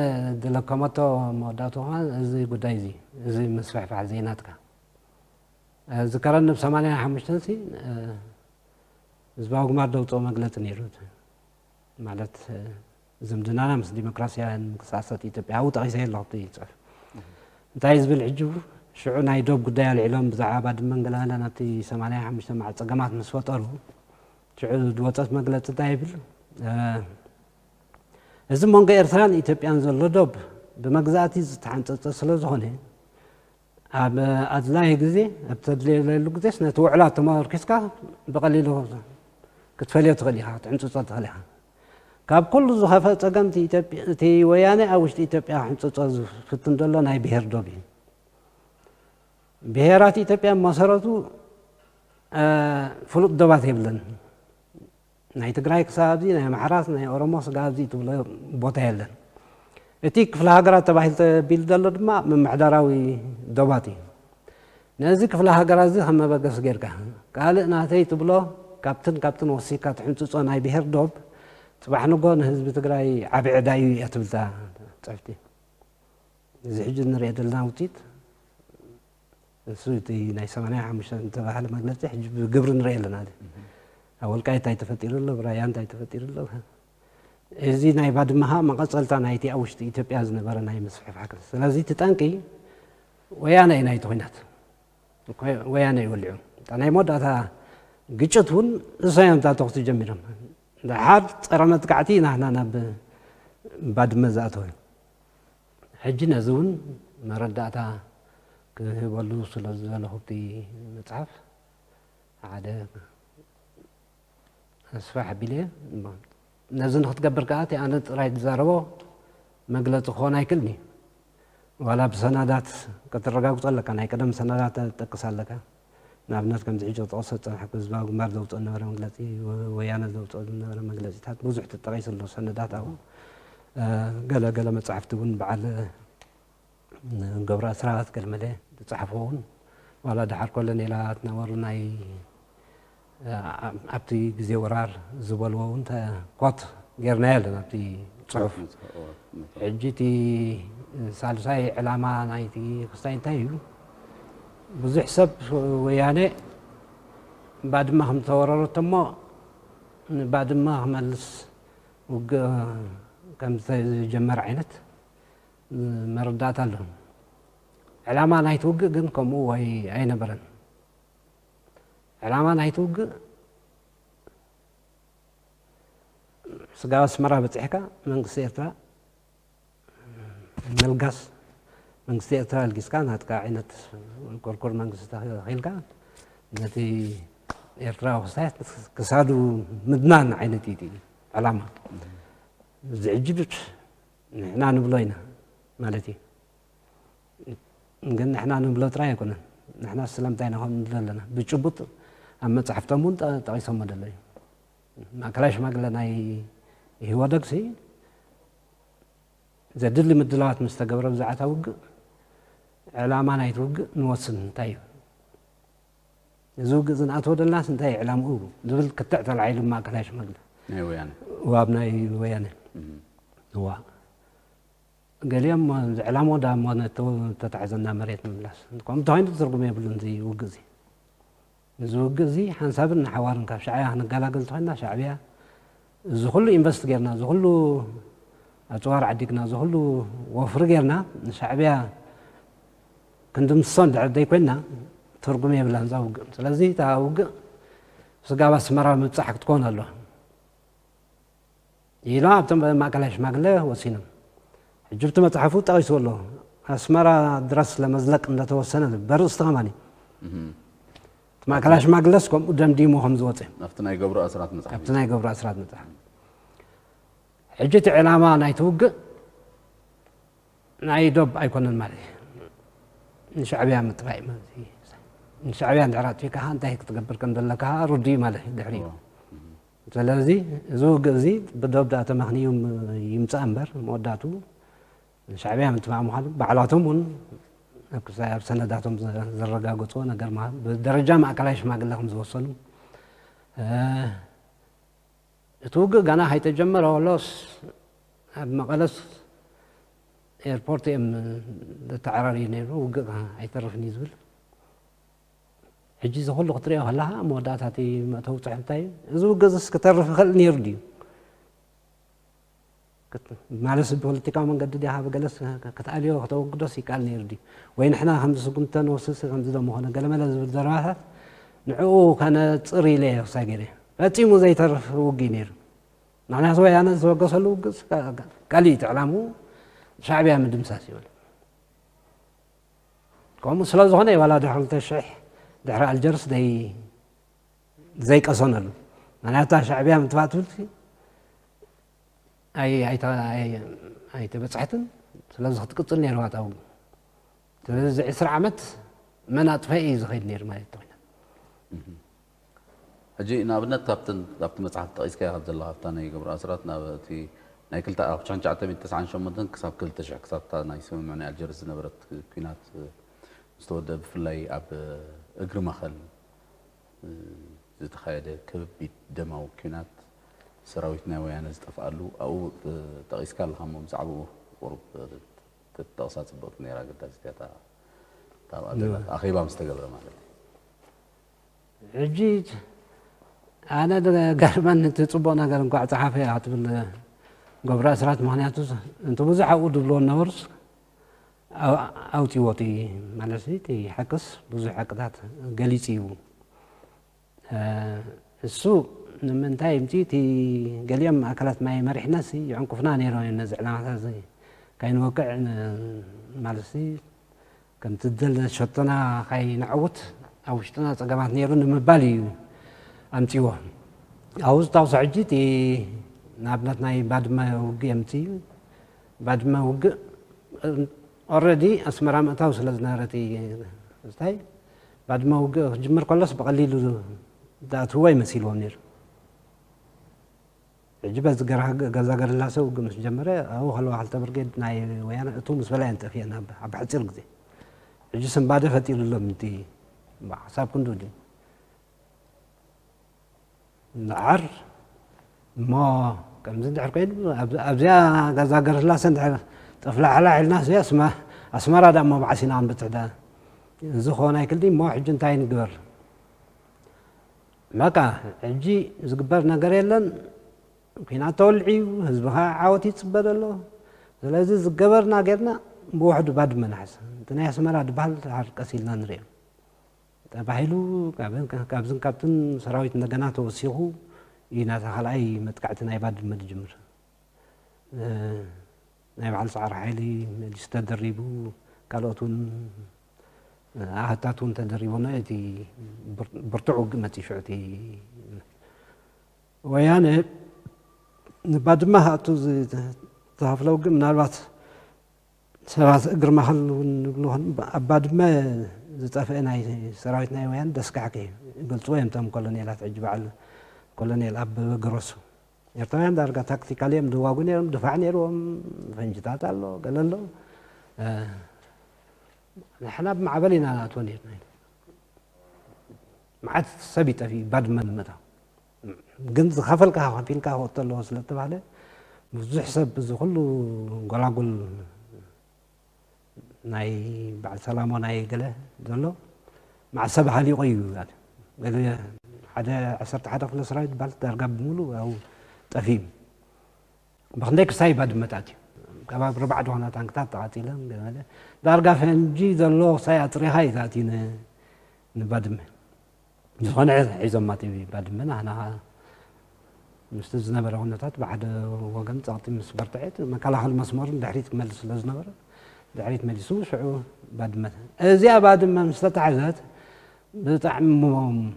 ዝለከመቶ መወዳእቱ ከኣ እዚ ጉዳይ እዚ፣ እዚ ምስፍሕፋሕ ዘይናትካ። እ፣ ዝከረኒ ብ ሰማንያ ሓሙሽተ ሲ፣ እ፣ ህዝባዊ ግንባር ደውፅኦ መግለፂ ነይሩ። ማለት፣ እ፣ ዝምድናና ምስ ዲሞክራሲያውያን ምንቅስቃሳት ኢትዮጵያ ኣብኡ ጠቒሰ ኣለኹ ኣብቲ ፅሑፍ። እንታይ ዝብል ሕጂ ሽዑ ናይ ዶብ ጉዳይ ኣልዒሎም ብዛዕባ ባድመን ገለመለን ኣብቲ ሰማንያ ሓሙሽተ መዓት ፀገማት ምስ ፈጠሩ ሽዑ ዝወፀት መግለፂ እንታይ ይብል? እ፣ እዚ መንጎ ኤርትራን ኢትዮጵያን ዘሎ ዶብ ብመግዛእቲ ዝተሓንፀፀ ስለ ዝኾነ ኣብ ኣድላዪ ግዜ፣ ኣብ ተድልየሉ ግዜስ ነቲ ውዕላት ተመርኪስካ ብቐሊሉ ክትፈልዮ ትኽእል ኢኻ፣ ክትሕንፅፆ ትኽእል ኢኻ። ካብ ኩሉ ዝኸፍአ ጸገም እቲ ኢትዮጵያ፣ እቲ ወያነ ኣብ ውሽጢ ኢትዮጵያ ክሕንፅፆ ዝፍትን ዘሎ ናይ ብሄር ዶብ እዩ። ብሄራት ኢትዮጵያ መሰረቱ፣ እ፣ ፍሉጥ ዶባት የብለን። ናይ ትግራይ ክሳብ ኣብዚ፣ ናይ ኣምሓራስ፣ ናይ ኦሮሞ ስጋ ኣብዚ ትብሎ ቦታ የለን። እቲ ክፍለ ሃገራት ተባሂሉ ተቢሉ ዘሎ ድማ ምምሕዳራዊ ዶባት እዩ። ነዚ ክፍለ ሃገራት እዚ ከም መበገሲ ጌርካ፣ ካልእ ናተይ ትብሎ ካብትን ካብትን ወሲካ ትሕንጽጾ ናይ ብሄር ዶብ፣ ጽባሕ ንጎ ንህዝቢ ትግራይ ዓቢ ዕዳ እዩ እያ ትብል እታ ጽሕፍቲ። እዚ ሕጂ እንሪኦ ዘለና ውጽኢት፣ እሱ እቲ ናይ ሰማንያ ሓሙሽተ ዝተባህለ መግለጺ ሕጂ ብግብሪ ንሪኦ ኣለና። ኣብ ወልቃይት እንታይ ተፈጢሩ ኣሎ፣ ብራያ እንታይ ተፈጢሩ ኣሎ። እዚ ናይ ባድመ ኸኣ መቐጸልታ ናይቲ ኣብ ውሽጢ ኢትዮጵያ ዝነበረ ናይ ምስፍሕፋሕ። ስለዚ እቲ ጠንቂ ወያነ እዩ ናይቲ ኲናት። ወያነ እዩ ወሊዑ። እታ ናይ መወዳእታ ግጭት እውን እሳዮም እታ ተኹሲ ጀሚሮም። ደሓር ጸረ መጥቃዕቲ ናህና ናብ ባድመ ዝኣተወ። ሕጂ ነዚ እውን መረዳእታ ክህበሉ ስለ ዝደለኹ፣ እቲ መጽሓፍ ሓደ ኣስፋሕ ኣቢለ እየ። ነዚ ንክትገብር ከኣ፣ እቲ ኣነ ጥራይ ዝዛረቦ መግለጺ ክኾን ኣይክእልን እዩ። ዋላ ብሰነዳት ከተረጋግጾ ኣለካ፣ ናይ ቀደም ሰነዳት ተጠቅስ ኣለካ። ንኣብነት፣ ከምዚ ሕጂ ክጠቕሶ ዝጸናሕኩ፣ ህዝባዊ ግንባር ዘውጽኦ ዝነበረ መግለጺ፣ ወ-፣ ወያነ ዘውጽኦ ዝነበረ መግለጺታት ብዙሕ ተጠቒሱ ኣሎ፣ ሰነዳት ኣብኡ። እ፣ ገለ ገለ መጻሕፍቲ እውን በዓል ገብረ ኣስራት ገልመለ ዝጸሓፍዎ እውን፣ ዋላ ደሓር ኮሎኔላት ነበሩ፣ ናይ፣ እ፣ ኣብቲ ግዜ ወራር ዝበልዎ እውን ተ-፣ ኮት ጌርናዮ ኣለና ኣብቲ ጽሑፍ። ሕጂ እቲ ሳልሳይ ዕላማ ናይቲ ክስታይ እንታይ እዩ? ብዙሕ ሰብ ወያነ ባድመ ከም ዝተወረረት እሞ፣ ንባድመ ክመልስ ውግእ ከም ዝተጀመረ ዓይነት መረዳእታ ኣሎ። ዕላማ ናይቲ ውግእ ግን ከምኡ ኣይ-፣ ኣይነበረን። ዕላማ ናይቲ ውግእ ስጋብ ኣስመራ በጺሕካ መንግስቲ ኤርትራ ምልጋስ፣ መንግስቲ ኤርትራ ኣልጊስካ ናትካ ዓይነት ኮርኮር መንግስቲ ተኺልካ ነቲ ኤርትራዊ ክስታይ ክሳዱ ምድናን ዓይነት እዩ እቲ ዕላማ። ዝዕጅብ ንሕና ንብሎ ኢና ማለት እዩ። ግን ንሕና ንብሎ ጥራይ ኣይኮነን። ንሕና ስለምንታይ ኢና ከምኡ ንብል ኣለና? ብጭቡጥ ኣብ መጻሕፍቶም እውን ጠ-፣ ጠቒሶሞ ዘለዉ እዩ። ማእከላይ ሽማግለ ናይ ኢህወደግሲ ዘድሊ ምድላዋት ምስ ተገብረ ብዛዕባ ውግእ፣ ዕላማ ናይቲ ውግእ ንወስን እንታይ እዩ? እዚ ውግእ እዚ ንኣትዎ ዘለናስ እንታይ እዩ ዕላምኡ? ዝብል ክትዕ ተላዒሉ ማእከላይ ሽማግለ። ናይ ወያነ። እዋ፣ ኣብ ናይ ወያነ። እም። እዋ። ገሊኦም እዚ ዕላምኡ ዳ እሞ ነቲ ተታሒዘና መሬት ምምላስ። ከምኡ እንተኾይኑ ትርጉም የብሉን እዚ ውግእ እዚ። እዚ ውግእ እዚ ሓንሳብን ንሓዋርን ካብ ሻዕብያ ክንገላገል እንተኾይንና፣ ሻዕብያ እዚ ኩሉ ኢንቨስት ጌርና፣ እዚ ኩሉ ኣጽዋር ዓዲግና፣ እዚ ኩሉ ወፍሪ ጌርና፣ ንሻዕብያ ክንድምስሶ እንድሕር ዘይኮይንና፣ ትርጉም የብላን እዛ ውግእ። ስለዚ እታ ውግእ ስጋብ ኣስመራ ምብጻሕ ክትኮን ኣለዋ። ኢሎም ኣብቶም ማእከላይ ሽማግለ ወሲኖም። ሕጂ ኣብቲ መጽሓፉ ጠቒሱ ኣሎ። ኣስመራ ድረስ ለመዝለቅ እንደተወሰነ በርእስቲ ከማኒ። እቲ ማእከላይ ሽማግለስ ከምኡ ደምዲሞ ከም ዝወፀ። ኣብቲ ናይ ገብሩ ኣስራት መጽሓፍ። ኣብቲ ናይ ገብሩ ኣስራት መጽሓፍ። ሕጂ እቲ ዕላማ ናይቲ ውግእ ናይ ዶብ ኣይኮነን ማለት እዩ። ንሻዕብያ ምጥፋእ እዩ ማለት እዩ። ንሻዕብያ እንድሕር ኣጥፊእካ እንታይ ክትገብር ከም ዘለካ ርዱእ እዩ ማለት እዩ ድሕሪኡ። እዎ። ስለዚ እዚ ውግእ እዚ ብዶብ ደኣ ተመኽንዩ ይምጻእ እምበር፣ መወዳእቱ ንሻዕብያ ምጥፋእ ምዃኑ ባዕላቶም እውን ኣብ ክሳ-፣ ኣብ ሰነዳቶም ዘ-፣ ዘረጋገጽዎ ነገር ምዃኑ ብደረጃ ማእከላይ ሽማግለ ከም ዝወሰኑ፣ እ፣ እቲ ውግእ ገና ከይተጀመረ ከሎስ ኣብ መቐለስ ኤርፖርት እዮም ዝተዓራርዩ ነይሩ። ውግእ ኣይተርፍን እዩ ዝብል። ሕጂ እዚ ኩሉ ክትሪኦ ከለኻ መወዳእታ እቲ መእተዊ ጽሑፍ እንታይ እዩ? እዚ ውግእ እዚስ ክተርፍ ይኽእል ነይሩ ድዩ? ክት-፣ ማለትስ ብፖለቲካዊ መንገዲ ዲኻ ብገለስ ክትኣልዮ ከተወግዶስ ይከኣል ነይሩ ድዩ? ወይ ንሕና ከምዚ ስጉምቲ ተንወስድስ ከምዚ ዶ ምኾነ ገለመለ ዝብል ዘረባታት ንዕኡ ከነጽር ኢለ እየ ክሳይ ገይረ። ፈጺሙ ዘይተርፍ ውግእ እዩ ነይሩ። ምኽንያቱ ወያነ ዝተበገሰሉ ውግእ ካ-፣ ካ-፣ ካሊእ እቲ ዕላምኡ ሻዕብያ ምድምሳስ እዩ። ከምኡ ስለ ዝኾነ እዩ ዋላ ድሕሪ ክልተ ሽሕ ድሕሪ ኣልጀርስ ደይ-፣ ዘይቀሰነሉ። ምኽንያቱ እታ ሻዕብያ ምጥፋእ ትብል ኣይ-፣ ኣይተ-፣ ኣይ-፣ ኣይተበጽሐትን። ስለዚ ክትቅጽል ነይርዋ እታ ውግእ። ስለዚ እዚ ዕስራ ዓመት መን ኣጥፈአ እዩ ዝኸይድ ነይሩ ማለት ተኾይና። ሕጂ ንኣብነት ካብተን፣ ካብቲ መጽሓፍ ጠቒስካዮ ካብ ዘለኻ፣ ካብታ ናይ ገብሩ ኣስራት ናብ እቲ ናይ ክልተ፣ ካብ ሽሕን ትሽዓተ ሚእትን ተስዓን ሸሞንተን ክሳብ ክልተ ሽሕ፣ ክሳብ እታ ናይ ስምምዕ ናይ ኣልጀርስ ዝነበረት ኲናት ምስ ተወደአ፣ ብፍላይ ኣብ እግሪ ማኸል ዝተኻየደ ከቢድ ደማዊ ኲናት፣ ሰራዊት ናይ ወያነ ዝጠፍኣሉ ኣብኡ ጠቒስካ ኣለኻ እሞ ብዛዕባኡ ቁሩብ ተጠቕሳ ጽብቕቲ ነይራ። ኣገዳሲት እያ እታ፣ እታ ኣብ ኣደላት ኣኼባ ምስ ተገብረ ማለት እዩ። ሕጂ ኣነ ገርመኒ እቲ ጽቡቕ ነገር እንኳዕ ጸሓፈ እያ ክትብል ገብሩ ኣስራት፣ ምኽንያቱ እቲ ብዙሕ ኣብኡ ዝብልዎ ነበሩስ ኣው-፣ ኣውጺዎ እቲ ማለት እቲ ሓቅስ ብዙሕ ሓቅታት ገሊጹ እዩ። እ፣ እሱ ንምንታይ እምቲ እቲ ገሊኦም ኣካላት ናይ መሪሕነት ሲ ይዕንቁፍና ነይሮም እዮም ነዚ ዕላማታት እዚ ካይንወቅዕ ን-፣ ማለት ሲ ከምቲ ዝደለ ሸቶና ካይነዕውት ኣብ ውሽጥና ጸገማት ነይሩ ንምባል እዩ ኣምጺዎ። ኣብኡ ዝታውሶ ሕጂ እቲ ንኣብነት ናይ ባድመ ውግእ የምጽእ እዩ። ባድመ ውግእ ኦልሬዲ ኣስመራ ምእታው ስለ ዝነበረ እቲ እንታይ ባድመ ውግእ ክጅምር ከሎስ ብቐሊሉ ዝኣትውዎ ይመሲልዎም ነይሩ። ሕጂ በዚ ገራ-፣ ገዛ ገርላሰ ውግእ ምስ ጀመረ ኣብኡ ከለዋ ክልተ ብርጌድ ናይ ወያነ እቱ ምስ በላ እየን ጠፊአን ኣብ፣ ኣብ ሓፂር ግዜ። ሕጂ ስንባደ ፈጢሩሎም እቲ ሓሳብ ክንዱ ድዩ? ደሓር እሞ ከምዚ እንድሕር ኮይኑ ኣብ-፣ ኣብዚኣ ገዛ ገርላሰ እንድሕር ጠፍላሕላሕ ኢልና እዚኣ ኣስመ-፣ ኣስመራ ዳ እሞ መዓስ ኢና ክንበጽሕ ዳ? እዚ ክኾን ኣይክእል ድዩ? እሞ ሕጂ እንታይ ንግበር? በቃ ሕጂ ዝግበር ነገር የለን። ኲናት ተወልዕዩ፣ ህዝቢ ኸዓ ዓወት ይጽበ ዘሎ። ስለዚ ዝገበርና ጌርና ብውሕዱ ባድመ ንሓዝ። እቲ ናይ ኣስመራ ዝበሃል ደሓር ቀስ ኢልና ንሪኦ ተባሂሉ፣ ካብ-፣ ካብዝን ካብትን ሰራዊት እንደገና ተወሲኹ እዩ ናታ ካልኣይ መጥቃዕቲ ናይ ባድመ ዝጅምር። እ፣ ናይ በዓል ሰዓር ሓይሊ መሊሱ ተደሪቡ፣ ካልኦት እውን፣ እ፣ ኣሃታት እውን ተደሪቦና፣ እቲ ብር-፣ ብርቱዕ ውግእ መፂኡ ሽዑ እቲ ወያነ ንባድመ ክኣቱ ዝተኸፍለ ውግእ ምናልባት ሰባት እግሪ ማኸል እውን ንብሉ ይኾን፣ ኣብ ባድመ ዝጠፍአ ናይ ሰራዊት ናይ ወያነ ደስካሕኪ ይገልፅዎ እዮም እቶም ኮሎኔላት። ሕጂ በዓል ኮሎኔል ኣበበ ገረሱ ኤርትራውያን ዳርጋ ታክቲካል እዮም ዝዋጉ ነይሮም፣ ድፋዕ ነይርዎም፣ ፈንጅታት ኣሎ፣ ገለ ኣሎ። እ፣ ንሕና ብማዕበል ኢና ንኣትዎ ነይርና። መዓት ሰብ ይጠፊ ባድመ ንምእታው። ግን ዝኸፈልካ ከፊልካ ክወጥቶ ኣለዎ ስለ እተባህለ ብዙሕ ሰብ እዚ ኩሉ ጎላጉል ናይ በዓል ሰላሞ ናይ ገለ ዘሎ መዓት ሰብ ሃሊቑ እዩ። ገለ ሓደ ዓሰርተ ሓደ ክፍለ ሰራዊት ባል ዳርጋ ብምሉእ ኣብኡ ጠፊኡ። ብኽንደይ ክሳይ ባድመ ተኣትዩ። ከባቢ ኣርባዕተ ዝኾና ታንክታት ተቓጺለን፣ ገለ ዳርጋ ፈንጂ ዘለዎ ክሳይ ኣጽሪኻ እዩ ተኣትዩ ን-፣ ንባድመ። ዝኾነ ሒዞማ እቲ ባድመ፣ ንሕና ኸኣ ምስቲ ዝነበረ ኩነታት ብሓደ ወገን ጸቕጢ ምስ በርትዐት፣ መከላኸሊ መስመሩ ንድሕሪት ክመልስ ስለ ዝነበረ፣ ድሕሪት መሊሱ ሽዑ ባድመ። እዚኣ ባድመ ምስ ተታሕዘት ብጣዕሚ ሞ-፣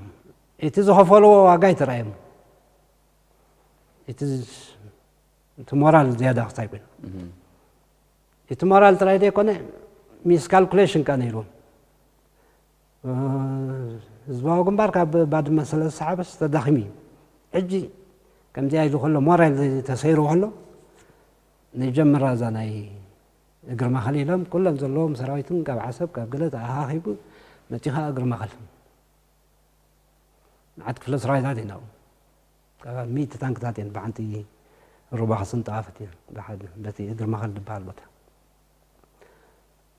እቲ ዝኸፈልዎ ዋጋ ኣይተራእየም። እቲ ዝ-፣ እቲ ሞራል ዝያዳ ክሳይ ኮይኑ። እቲ ሞራል ጥራይ ዘይኮነ፣ ሚስ ካልኩሌሽን ከኣ ነይርዎም። እ፣ ህዝባዊ ግንባር ካብ ባድመ ስለ ዝሰሓበስ ተዳኺሙ እዩ። ሕጂ ከምዚኣ ኢሉ ከሎ፣ ሞራል ተሰይሩ ከሎ፣ ንጀምራ እዛ ናይ እግሪ መኸል ኢሎም ኩሎም ዘለዎም ሰራዊትን ካብ ዓሰብ ካብ ገለ ተኣኻኺቡ መጺኡ ኸኣ እግሪ መኸል። መዓት ክፍለ ሰራዊታት ኢና ኣብኡ። ሚእቲ ታንክታት እየን ብሓንቲ ሩባ ክስንጠቓፈት እየን። ብሓደ በቲ እግሪ መኸል ዝበሃል ቦታ።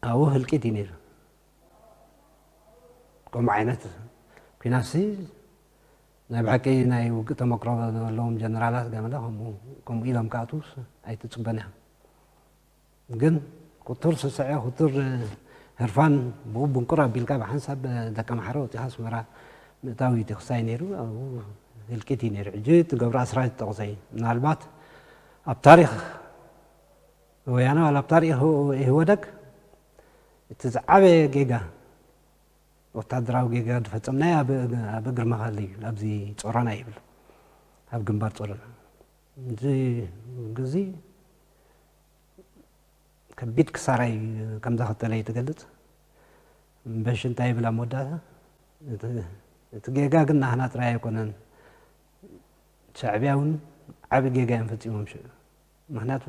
ኣብኡ ህልቂት እዩ ነይሩ። ከምኡ ዓይነት ኲናትሲ ናይ ብሓቂ ናይ ውግእ ተመክሮ ዘለዎም ጀነራላት ገመለ ከምኡ፣ ከምኡ ኢሎም ክኣትዉስ ኣይትጽበን ኢኻ። ግን ክቱር ስስዐ፣ ክቱር ህርፋን ብኡ ብንቁር ኣቢልካ ብሓንሳብ ደቀምሓረ ወጺኻ ኣስመራ ምእታው እዩ እቲ ክሳይ ነይሩ። ኣብኡ ህልቂት እዩ ነይሩ። ሕጂ እቲ ገብረ ኣስራት ዝጠቕሰ እዩ። ምናልባት ኣብ ታሪኽ ወያነ ዋላ ኣብ ታሪኽ ኢህወደግ እቲ ዝዓበየ ጌጋ፣ ወታደራዊ ጌጋ ዝፈጸምናዮ ኣብ፣ ኣብ እግሪ መኸል እዩ፣ ኣብዚ ጾሮና ይብል፣ ኣብ ግንባር ጾሮና። እዚ ግዜ ከቢድ ክሳራ እዩ ከም ዘኸተለ እዩ ትገልጽ። እምበሺ እንታይ ይብል ኣብ መወዳእታ? እቲ፣ እቲ ጌጋ ግን ናህና ጥራይ ኣይኮነን፣ ሻዕብያ እውን ዓቢ ጌጋ እዮም ፈጺሞም ሽዑ። ምኽንያቱ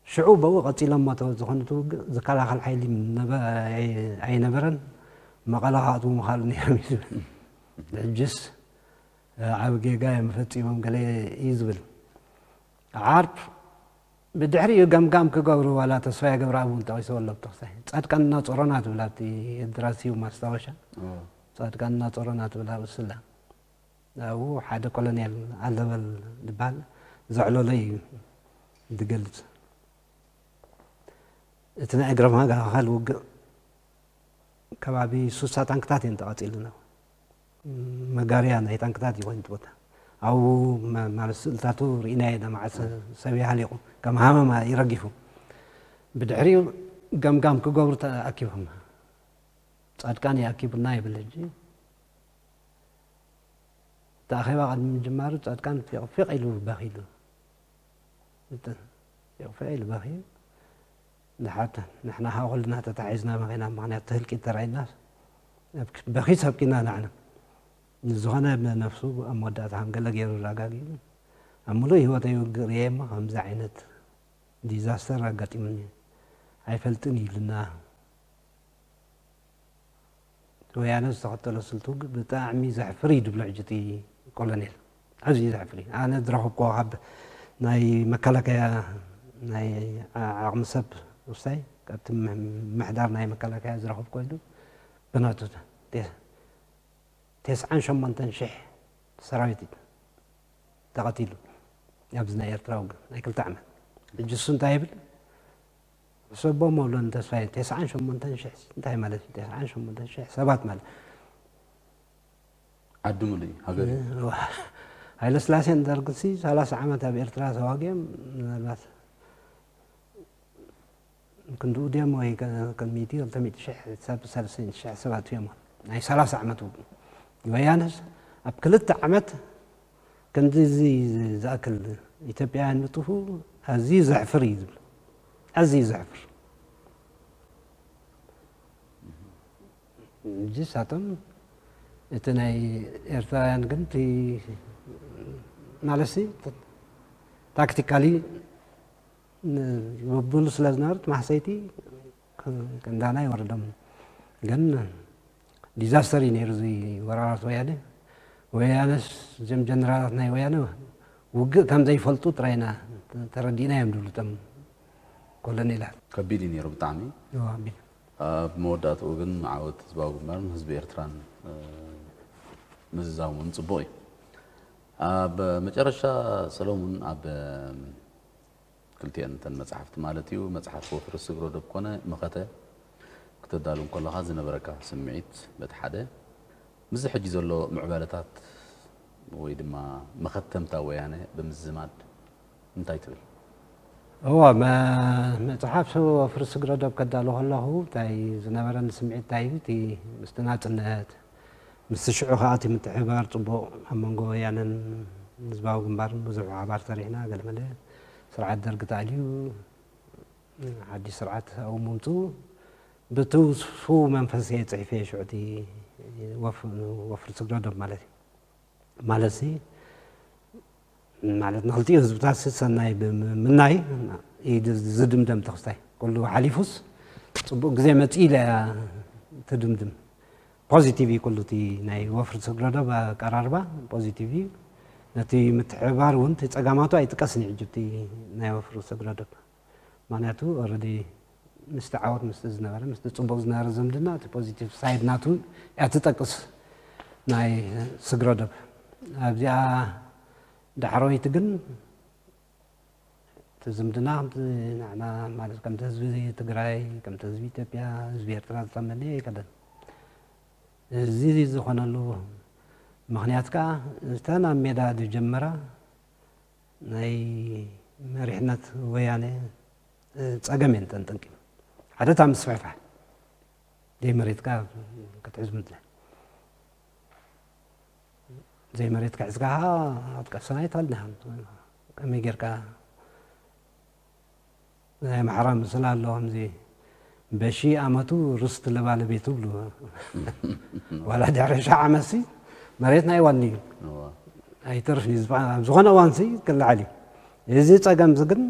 ሽዑ ብኡ ቀጺሎሞ ተዝኾኑ እቲ ውግእ ዝከላኸል ሓይሊ ነበ-፣ ኣይ-፣ ኣይነበረን፣ መቐለ ክኣትዉ ምኻሉ ነይሮም እዩ ዝብል። ሕጅስ ዓቢ ጌጋ እዮም ፈጺሞም ገለ እዩ ዝብል። ዓርብ ብድሕሪኡ ገምጋም ክገብሩ ዋላ ተስፋዬ ገብረኣብ እውን ጠቒስዎ ኣሎ ብተኽሳይ። ጻድቃንና ጾሮና ትብል ኣብቲ የድራሲው ማስታወሻ። እዎ። ጻድቃንና ጾሮና ትብል ኣብኡ ስላ። ኣብኡ ሓደ ኮሎኔል ኣለበል ዝበሃል ዘዕለሎ እዩ ዝገልጽ። እቲ ናይ እግረ መከላኸል ውግእ ከባቢ ሱሳ ታንክታት እየን ተቓጺለን። መጋርያ ናይ ታንክታት እዩ ኮይኑ እቲ ቦታ። ኣብኡ መ-፣ ማለት ስእልታቱ ርኢናዮ ኢና፣ መዓት ሰብ ይሃሊቑ፣ ከም ሃመማ እዩ ረጊፉ። ብድሕሪኡ ገምጋም ክገብሩ ተኣኪቦም። ጻድቃን ይኣኪቡና ይብል ሕጂ። እቲ ኣኼባ ቅድሚ ምጅማሩ ጻድቃን ፊቕ ፊቕ ኢሉ በኺሉ። ፊቕ ፊቕ ኢሉ በኺሉ። ድሓር ንሕና ኸኣ ኩልና ተታሒዝና መኺና፣ ምኽንያቱ እቲ ህልቂት ተራእዩና፣ በኺ ሰብኪና ንዓና። ንዝኾነ ነፍሱ ኣብ መወዳእታ ከም ገለ ገይሩ ኣረጋጊኡ። ኣብ ምሉእ ህይወተይ ውግእ ርእየ እሞ ከምዚ ዓይነት ዲዛስተር ኣጋጢሙኒ ኣይፈልጥን እዩ ኢሉና። ወያነ ዝተኸተሎ ስልቲ ውግእ ብጣዕሚ ዘሕፍር እዩ ዝብሎ ሕጂ እቲ ኮሎኔል። ኣዝዩ ዘሕፍር እዩ። ኣነ ዝረኸብክዎ ካብ ናይ መከላከያ ናይ ዓ-፣ ዓቕሚ ሰብ ውሳይ ካብቲ ምሕ-፣ ምሕዳር ናይ መከላከያ ዝረኸብክዎ ኢሉ ብናቱ ተ-፣ ተስዓን ሸሞንተን ሽሕ ሰራዊት እዩ ተቐቲሉ ኣብዚ ናይ ኤርትራ ውግእ ናይ ክልተ ዓመት። ሕጂ እሱ እንታይ ይብል? ሕሰቦም ኣብሎ ንተስፋዬ፣ ተስዓን ሸሞንተን ሽሕ እንታይ ማለት እዩ? ተስዓን ሸሞንተን ሽሕ ሰባት ማለት። ዓዲ ሙሉእ እዩ፣ ሃገር እዩ። እዋ። ሃይለስላሴን ደርግሲ ሰላሳ ዓመት ኣብ ኤርትራ ተዋጊኦም፣ ምናልባት ክንድኡ ድዮም ወይ ከ-፣ ከም ሚእቲ ክልተ ሚእቲ ሽሕ ሰብ፣ ሰለስተ ሚእቲ ሽሕ ሰባት እዮም። ናይ ሰላሳ ዓመት ውግእ። ወያነስ ኣብ ክልተ ዓመት ከምዚ እዚ ዝኣክል ኢትዮጵያውያን ምጥፉ ኣዝዩ ዘሕፍር እዩ ዝብል። ኣዝዩ ዘሕፍር። ሕጂ ንሳቶም እቲ ናይ ኤርትራውያን ግን እቲ ማለትሲ ታክቲካሊ ን-፣ ይብሉ ስለ ዝነበሩ እቲ ማህሰይቲ ክ-፣ ክንዳና ይወርዶም። ግን ዲዛስተር እዩ ነይሩ እዚ ወራራት ወያነ። ወያነስ እዞም ጀነራላት ናይ ወያነ ውግእ ከም ዘይፈልጡ ጥራይ ኢና ተረዲእና እዮም ዝብሉ እቶም ኮሎኔላት። ከቢድ እዩ ነይሩ ብጣዕሚ። እዎ፣ ኣቢል። ኣብ መወዳእትኡ ግን ዓወት ህዝባዊ ግንባርን ህዝቢ ኤርትራን፣ እ፣ ምዝዛም እውን ጽቡቕ እዩ። ኣብ መጨረሻ ሰሎሙን፣ ኣብ ክልቲኤን እተን መጽሓፍቲ ማለት እዩ፣ መጽሓፍ ወፍሪ ስግረ ዶብ ኮነ መኸተ ክተዳሉ እንከለኻ ዝነበረካ ስምዒት በቲ ሓደ፣ ምስዚ ሕጂ ዘሎ ምዕባለታት ወይ ድማ መኸተምታ ወያነ ብምዝማድ እንታይ ትብል? እዎ፣ መ-፣ መጽሓፍ ወፍሪ ስግረ ዶብ ከዳሉ ከለኹ እንታይ ዝነበረኒ ስምዒት እንታይ እዩ? እቲ ምስቲ ናጽነት፣ ምስቲ ሽዑ ከኣ እቲ ምትሕብባር ጽቡቕ ኣብ መንጎ ወያነን ህዝባዊ ግንባርን ብዙሕ ሓባር ሰሪሕና፣ ገለመለ ስርዓት ደርጊ ተኣልዩ፣ ሓድሽ ስርዓት ኣብኡ ምምጽኡ፣ ብትውስፉ መንፈስ እየ ጽሒፈ ሽዑ እቲ ወፍ-፣ ወፍሪ ስግረ ዶብ ማለት እዩ። ማለትሲ፣ ማለት ንክልቲኡ ህዝብታት ሰናይ ብምምናይ እዩ ዝ-፣ ዝድምደም ተኽስታይ። ኩሉ ሓሊፉስ ጽቡቕ ግዜ መጽእ ኢለ እያ ትድምድም። ፖዚቲቭ እዩ ኩሉ እቲ ናይ ወፍሪ ስግረ ዶብ ኣቀራርባ ፖዚቲቭ እዩ። ነቲ ምትሕብባር እውን እቲ ጸጋማቱ ኣይጥቀስን እዩ ሕጂ እቲ ናይ ወፍሪ ስግረ ዶብ። ምኽንያቱ ኦረዲ ምስቲ ዓወት ምስቲ ዝነበረ፣ ምስቲ ጽቡቕ ዝነበረ ዝምድና፣ እቲ ፖዚቲቭ ሳይድ ናቱ እያ ትጠቅስ ናይ ስግረ ዶብ። ኣብዚኣ ዳሕረወይቲ ግን እቲ ዝምድና ከምቲ ንሕና ማለት ከምቲ ህዝቢ ትግራይ፣ ከምቲ ህዝቢ ኢትዮጵያ፣ ህዝቢ ኤርትራ ዝጠመኒ ኣይከለን። እዚ ዝኾነሉ ምኽንያት ከኣ እተን ኣብ ሜዳ ዝጀመራ ናይ መሪሕነት ወያነ፣ እ፣ ጸገም እየን እተን ጠንቂ። ሓደ እታ ምስፍሕፋሕ፣ ዘይመሬትካ ክትሕዝ ምድላይ። ዘይመሬትካ ሒዝካ ኸኣ ክትቀስና ኣይትኽእልን ኢኻ። ከመይ ጌርካ ናይ ኣምሓራ ምስላ ኣሎ፣ ከምዚ በሺ ዓመቱ ርስት ለባለቤቱ ይብሉ። ዋላ ድሕሪ ሽሕ ዓመትሲ መሬት ናይ ዋኒ እዩ። እዋ። ኣይተርፍን እዩ። ዝባ-፣ ኣብ ዝኾነ እዋንሲ ክለዓል እዩ። እዚ ጸገምዚ ግን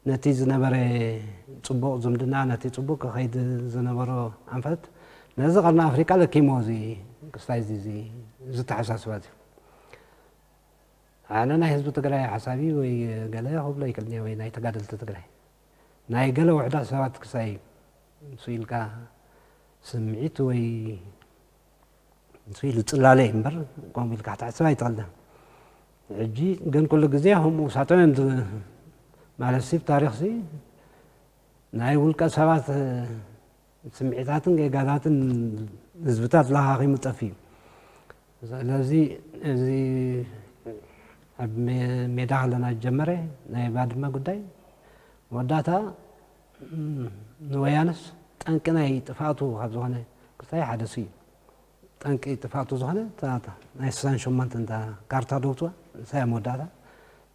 ነቲ ዝነበረ ጽቡቕ ዝምድና፣ ነቲ ጽቡቕ ክኸይድ ዝነበሮ ኣንፈት፣ ነዚ ቀርኒ ኣፍሪቃ ለኪሞ እዚ ክስታይ እዚ፣ እዚ ዝተሓሳስባ እዚ። ኣነ ናይ ህዝቢ ትግራይ ሓሳቢ ወይ ገለ ክብሎ ኣይክእልን እየ፣ ወይ ናይ ተጋደልቲ ትግራይ። ናይ ገለ ውሑዳት ሰባት ክሳይ እሱ ኢልካ ስምዒት ወይ እሱ ኢሉ ጽላለ እዩ እምበር፣ ከምኡ ኢልካ ክትሕስብ ኣይትኽእልን። ሕጂ ግን ኩሉ ግዜ ከምኡ ሳቶም እዮም ዝ-፣ ማለት ሲ፣ ታሪኽሲ ናይ ውልቀ ሰባት ስምዒታትን ጌጋታትን ህዝብታት ለኻኺሙ ጠፊኡ። ስለዚ እዚ ኣብ ሜ-፣ ሜዳ ከለና ዝጀመረ ናይ ባድመ ጉዳይ መወዳእታ፣ እም፣ ንወያነስ ጠንቂ ናይ ጥፍኣቱ ካብ ዝኾነ ክስታይ ሓደ እሱ እዩ። ጠንቂ ጥፍኣቱ ዝኾነ እታ፣ እታ ናይ ስሳን ሸሞንተን እታ ካርታ ዶ ትዋ፣ ንሳ እያ መወዳእታ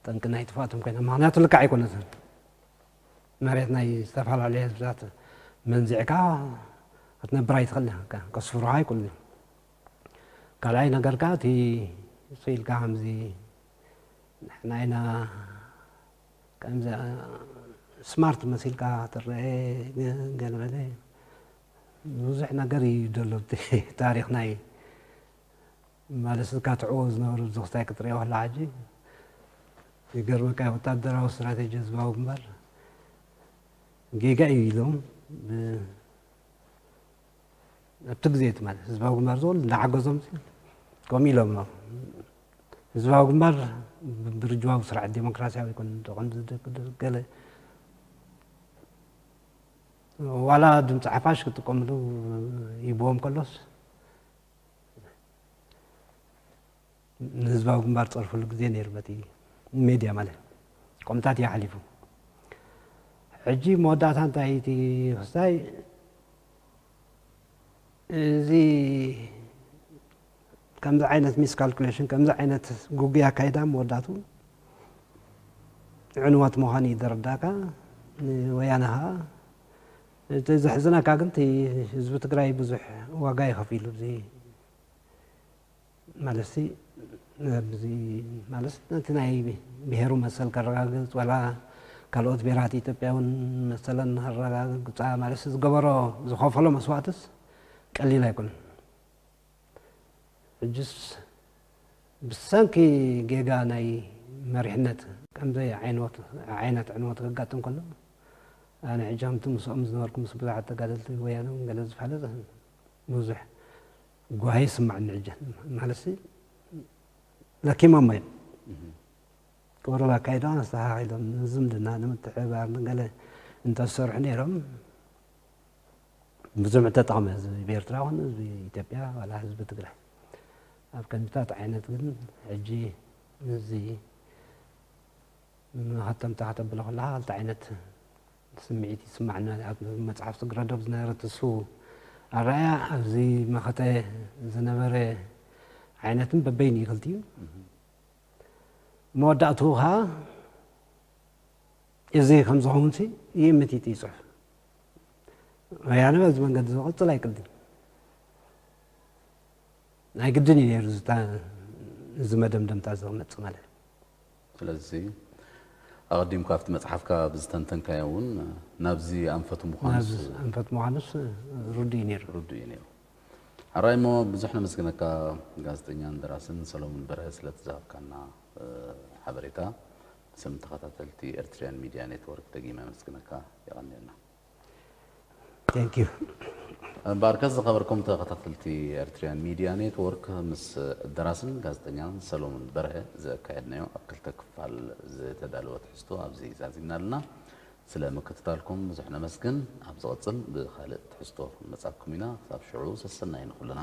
ጠንቂ ናይ ጥፍኣቶም ኮይና። ምኽንያቱ ልክዕ ኣይኮነትን። መሬት ናይ ዝተፈላለዩ ህዝብታት መንዚዕካ ክትነብር ኣይትኽእልን ኢኻ፣ ከስፍሩኻ ኣይክእሉን እዮም። ካልኣይ ነገር ከኣ እቲ እሱ ኢልካ ከምዚ ንሕና ኢና ከምዚ ስማርት መሲልካ ትረአ፣ ገለመለ ብዙሕ ነገር እዩ ዘሎ እቲ ታሪኽ ናይ ማለት እካ ትዕዎ ዝነበሩ ዝኽታይ ክትሪኦ ከላ ሕጂ ይገርመካ፣ ወታደራዊ ስትራቴጂ ህዝባዊ ግንባር ጌጋ እዩ ኢሎም ብ-፣ ኣብቲ ግዜ እቲ ማለት ህዝባዊ ግንባር ዝኹሉ እንዳዓገዞም ከምኡ ኢሎም ነው። ህዝባዊ ግንባር ብ-፣ ብርጅዋዊ ስርዓት ዴሞክራሲያዊ ይኮን፣ ከምዚ ድ-፣ ድ-፣ ገለ ዋላ ድምፂ ሓፋሽ ክጥቀምሉ ይብዎም ከሎስ፣ ንህዝባዊ ግንባር ጸርፍሉ ግዜ ነይሩ፣ በቲ ሜድያ ማለት ከምታት እዩ ሓሊፉ። ሕጂ መወዳእታ እንታይ እቲ ክስታይ እዚ ከምዚ ዓይነት ሚስ ካልኩሌሽን፣ ከምዚ ዓይነት ጉጉይ ኣካይዳ መወዳእቱ ዕንወት ምዃኑ እዩ ዝርዳእካ። ንወያነ ኸኣ እቲ ዘሕዝነካ ግን እቲ ህዝቢ ትግራይ ብዙሕ ዋጋ እዩ ከፊሉ። እዚ ማለትሲ፣ ኣብዚ፣ ማለት ነቲ ናይ ብሄሩ መሰል ከረጋግጽ፣ ዋላ ካልኦት ብሄራት ኢትዮጵያ እውን መሰለን ከረጋግጻ፣ ማለት ዝገበሮ፣ ዝኸፈሎ መስዋእትስ ቀሊል ኣይኮነን። ሕጅስ ብሰንኪ ጌጋ ናይ መሪሕነት ከምዚ ዓይንወት-፣ ዓይነት ዕንወት ከጋጥም ከሎ፣ ኣነ ሕጂ ከምቲ ምስኦም ዝነበርኩ ምስ ብዙሓት ተጋደልቲ ወያነ እውን ገለ ዝፋለጥ ብዙሕ ጓሂ ይስማዕኒ። ሕጂ ማለት ለኪሞም እዮም። ቅብረላ ኣካይዳ ኣስተኻኺሎም ንዝምድና ንምትሕብባር ንገለ እንተዝሰርሑ ነይሮም ብዙም ተጠቕመ ህዝቢ ኤርትራ ኹን ህዝቢ ኢትዮጵያ ዋላ ህዝቢ ትግራይ። ኣብ ከምዚታት ዓይነት ግን ሕጂ ምስዚ መኸተምታ ከተብሎ ከለኻ ክልተ ዓይነት ስምዒት ይስማዕና። ኣብ መጽሓፍ ስግረዶብ ዝነበረት እሱ ኣረኣያ ኣብዚ መኸተ ዝነበረ ዓይነትን በበይኑ ይኽልቲ እዩ። መወዳእትኡ ኸዓ እዚ ከም ዝኸውን ሲ ይእምት እዩ ጽሑፍ። ወያነ በዚ መንገዲ ዝቕጽል ኣይቅድን። ናይ ግድን እዩ ነይሩ ዝታ-፣ እዚ መደምደምታ ዝመጽእ ማለት እዩ። ስለዚ ኣቐዲምካ ኣብቲ መጽሓፍካ ብዝተንተንካዮ እውን ናብዚ ኣንፈቱ ምዃኑስ ናብዚ ኣንፈት ምዃኑስ ርዱእ እዩ ነይሩ። ርዱእ እዩ ነይሩ። ሓራይ እሞ ብዙሕ ነመስግነካ ጋዜጠኛን ደራስን ሰሎሙን በርሀ ስለቲ ዝሃብካና፣ እ፣ ሓበሬታ። ስም ተኸታተልቲ ኤርትርያን ሚድያ ኔትወርክ ደጊመ ኣመስግነካ። የቐንየልና። Thank you። እምበኣርከስ ዝኸበርኩም ተኸታተልቲ ኤርትርያን ሚድያ ኔትወርክ ምስ ደራስን ጋዜጠኛን ሰሎሙን በርሀ ዘካየድናዮ ኣብ ክልተ ክፋል ዝተዳለወ ትሕዝቶ ኣብዚ ዛዚምና ኣለና። ስለ ምክትታልኩም ብዙሕ ነመስግን። ኣብ ዝቕጽል ብኻልእ ትሕዝቶ ክንመጻኩም ኢና። ክሳብ ሽዑ ሰሰናይ ንኹልና።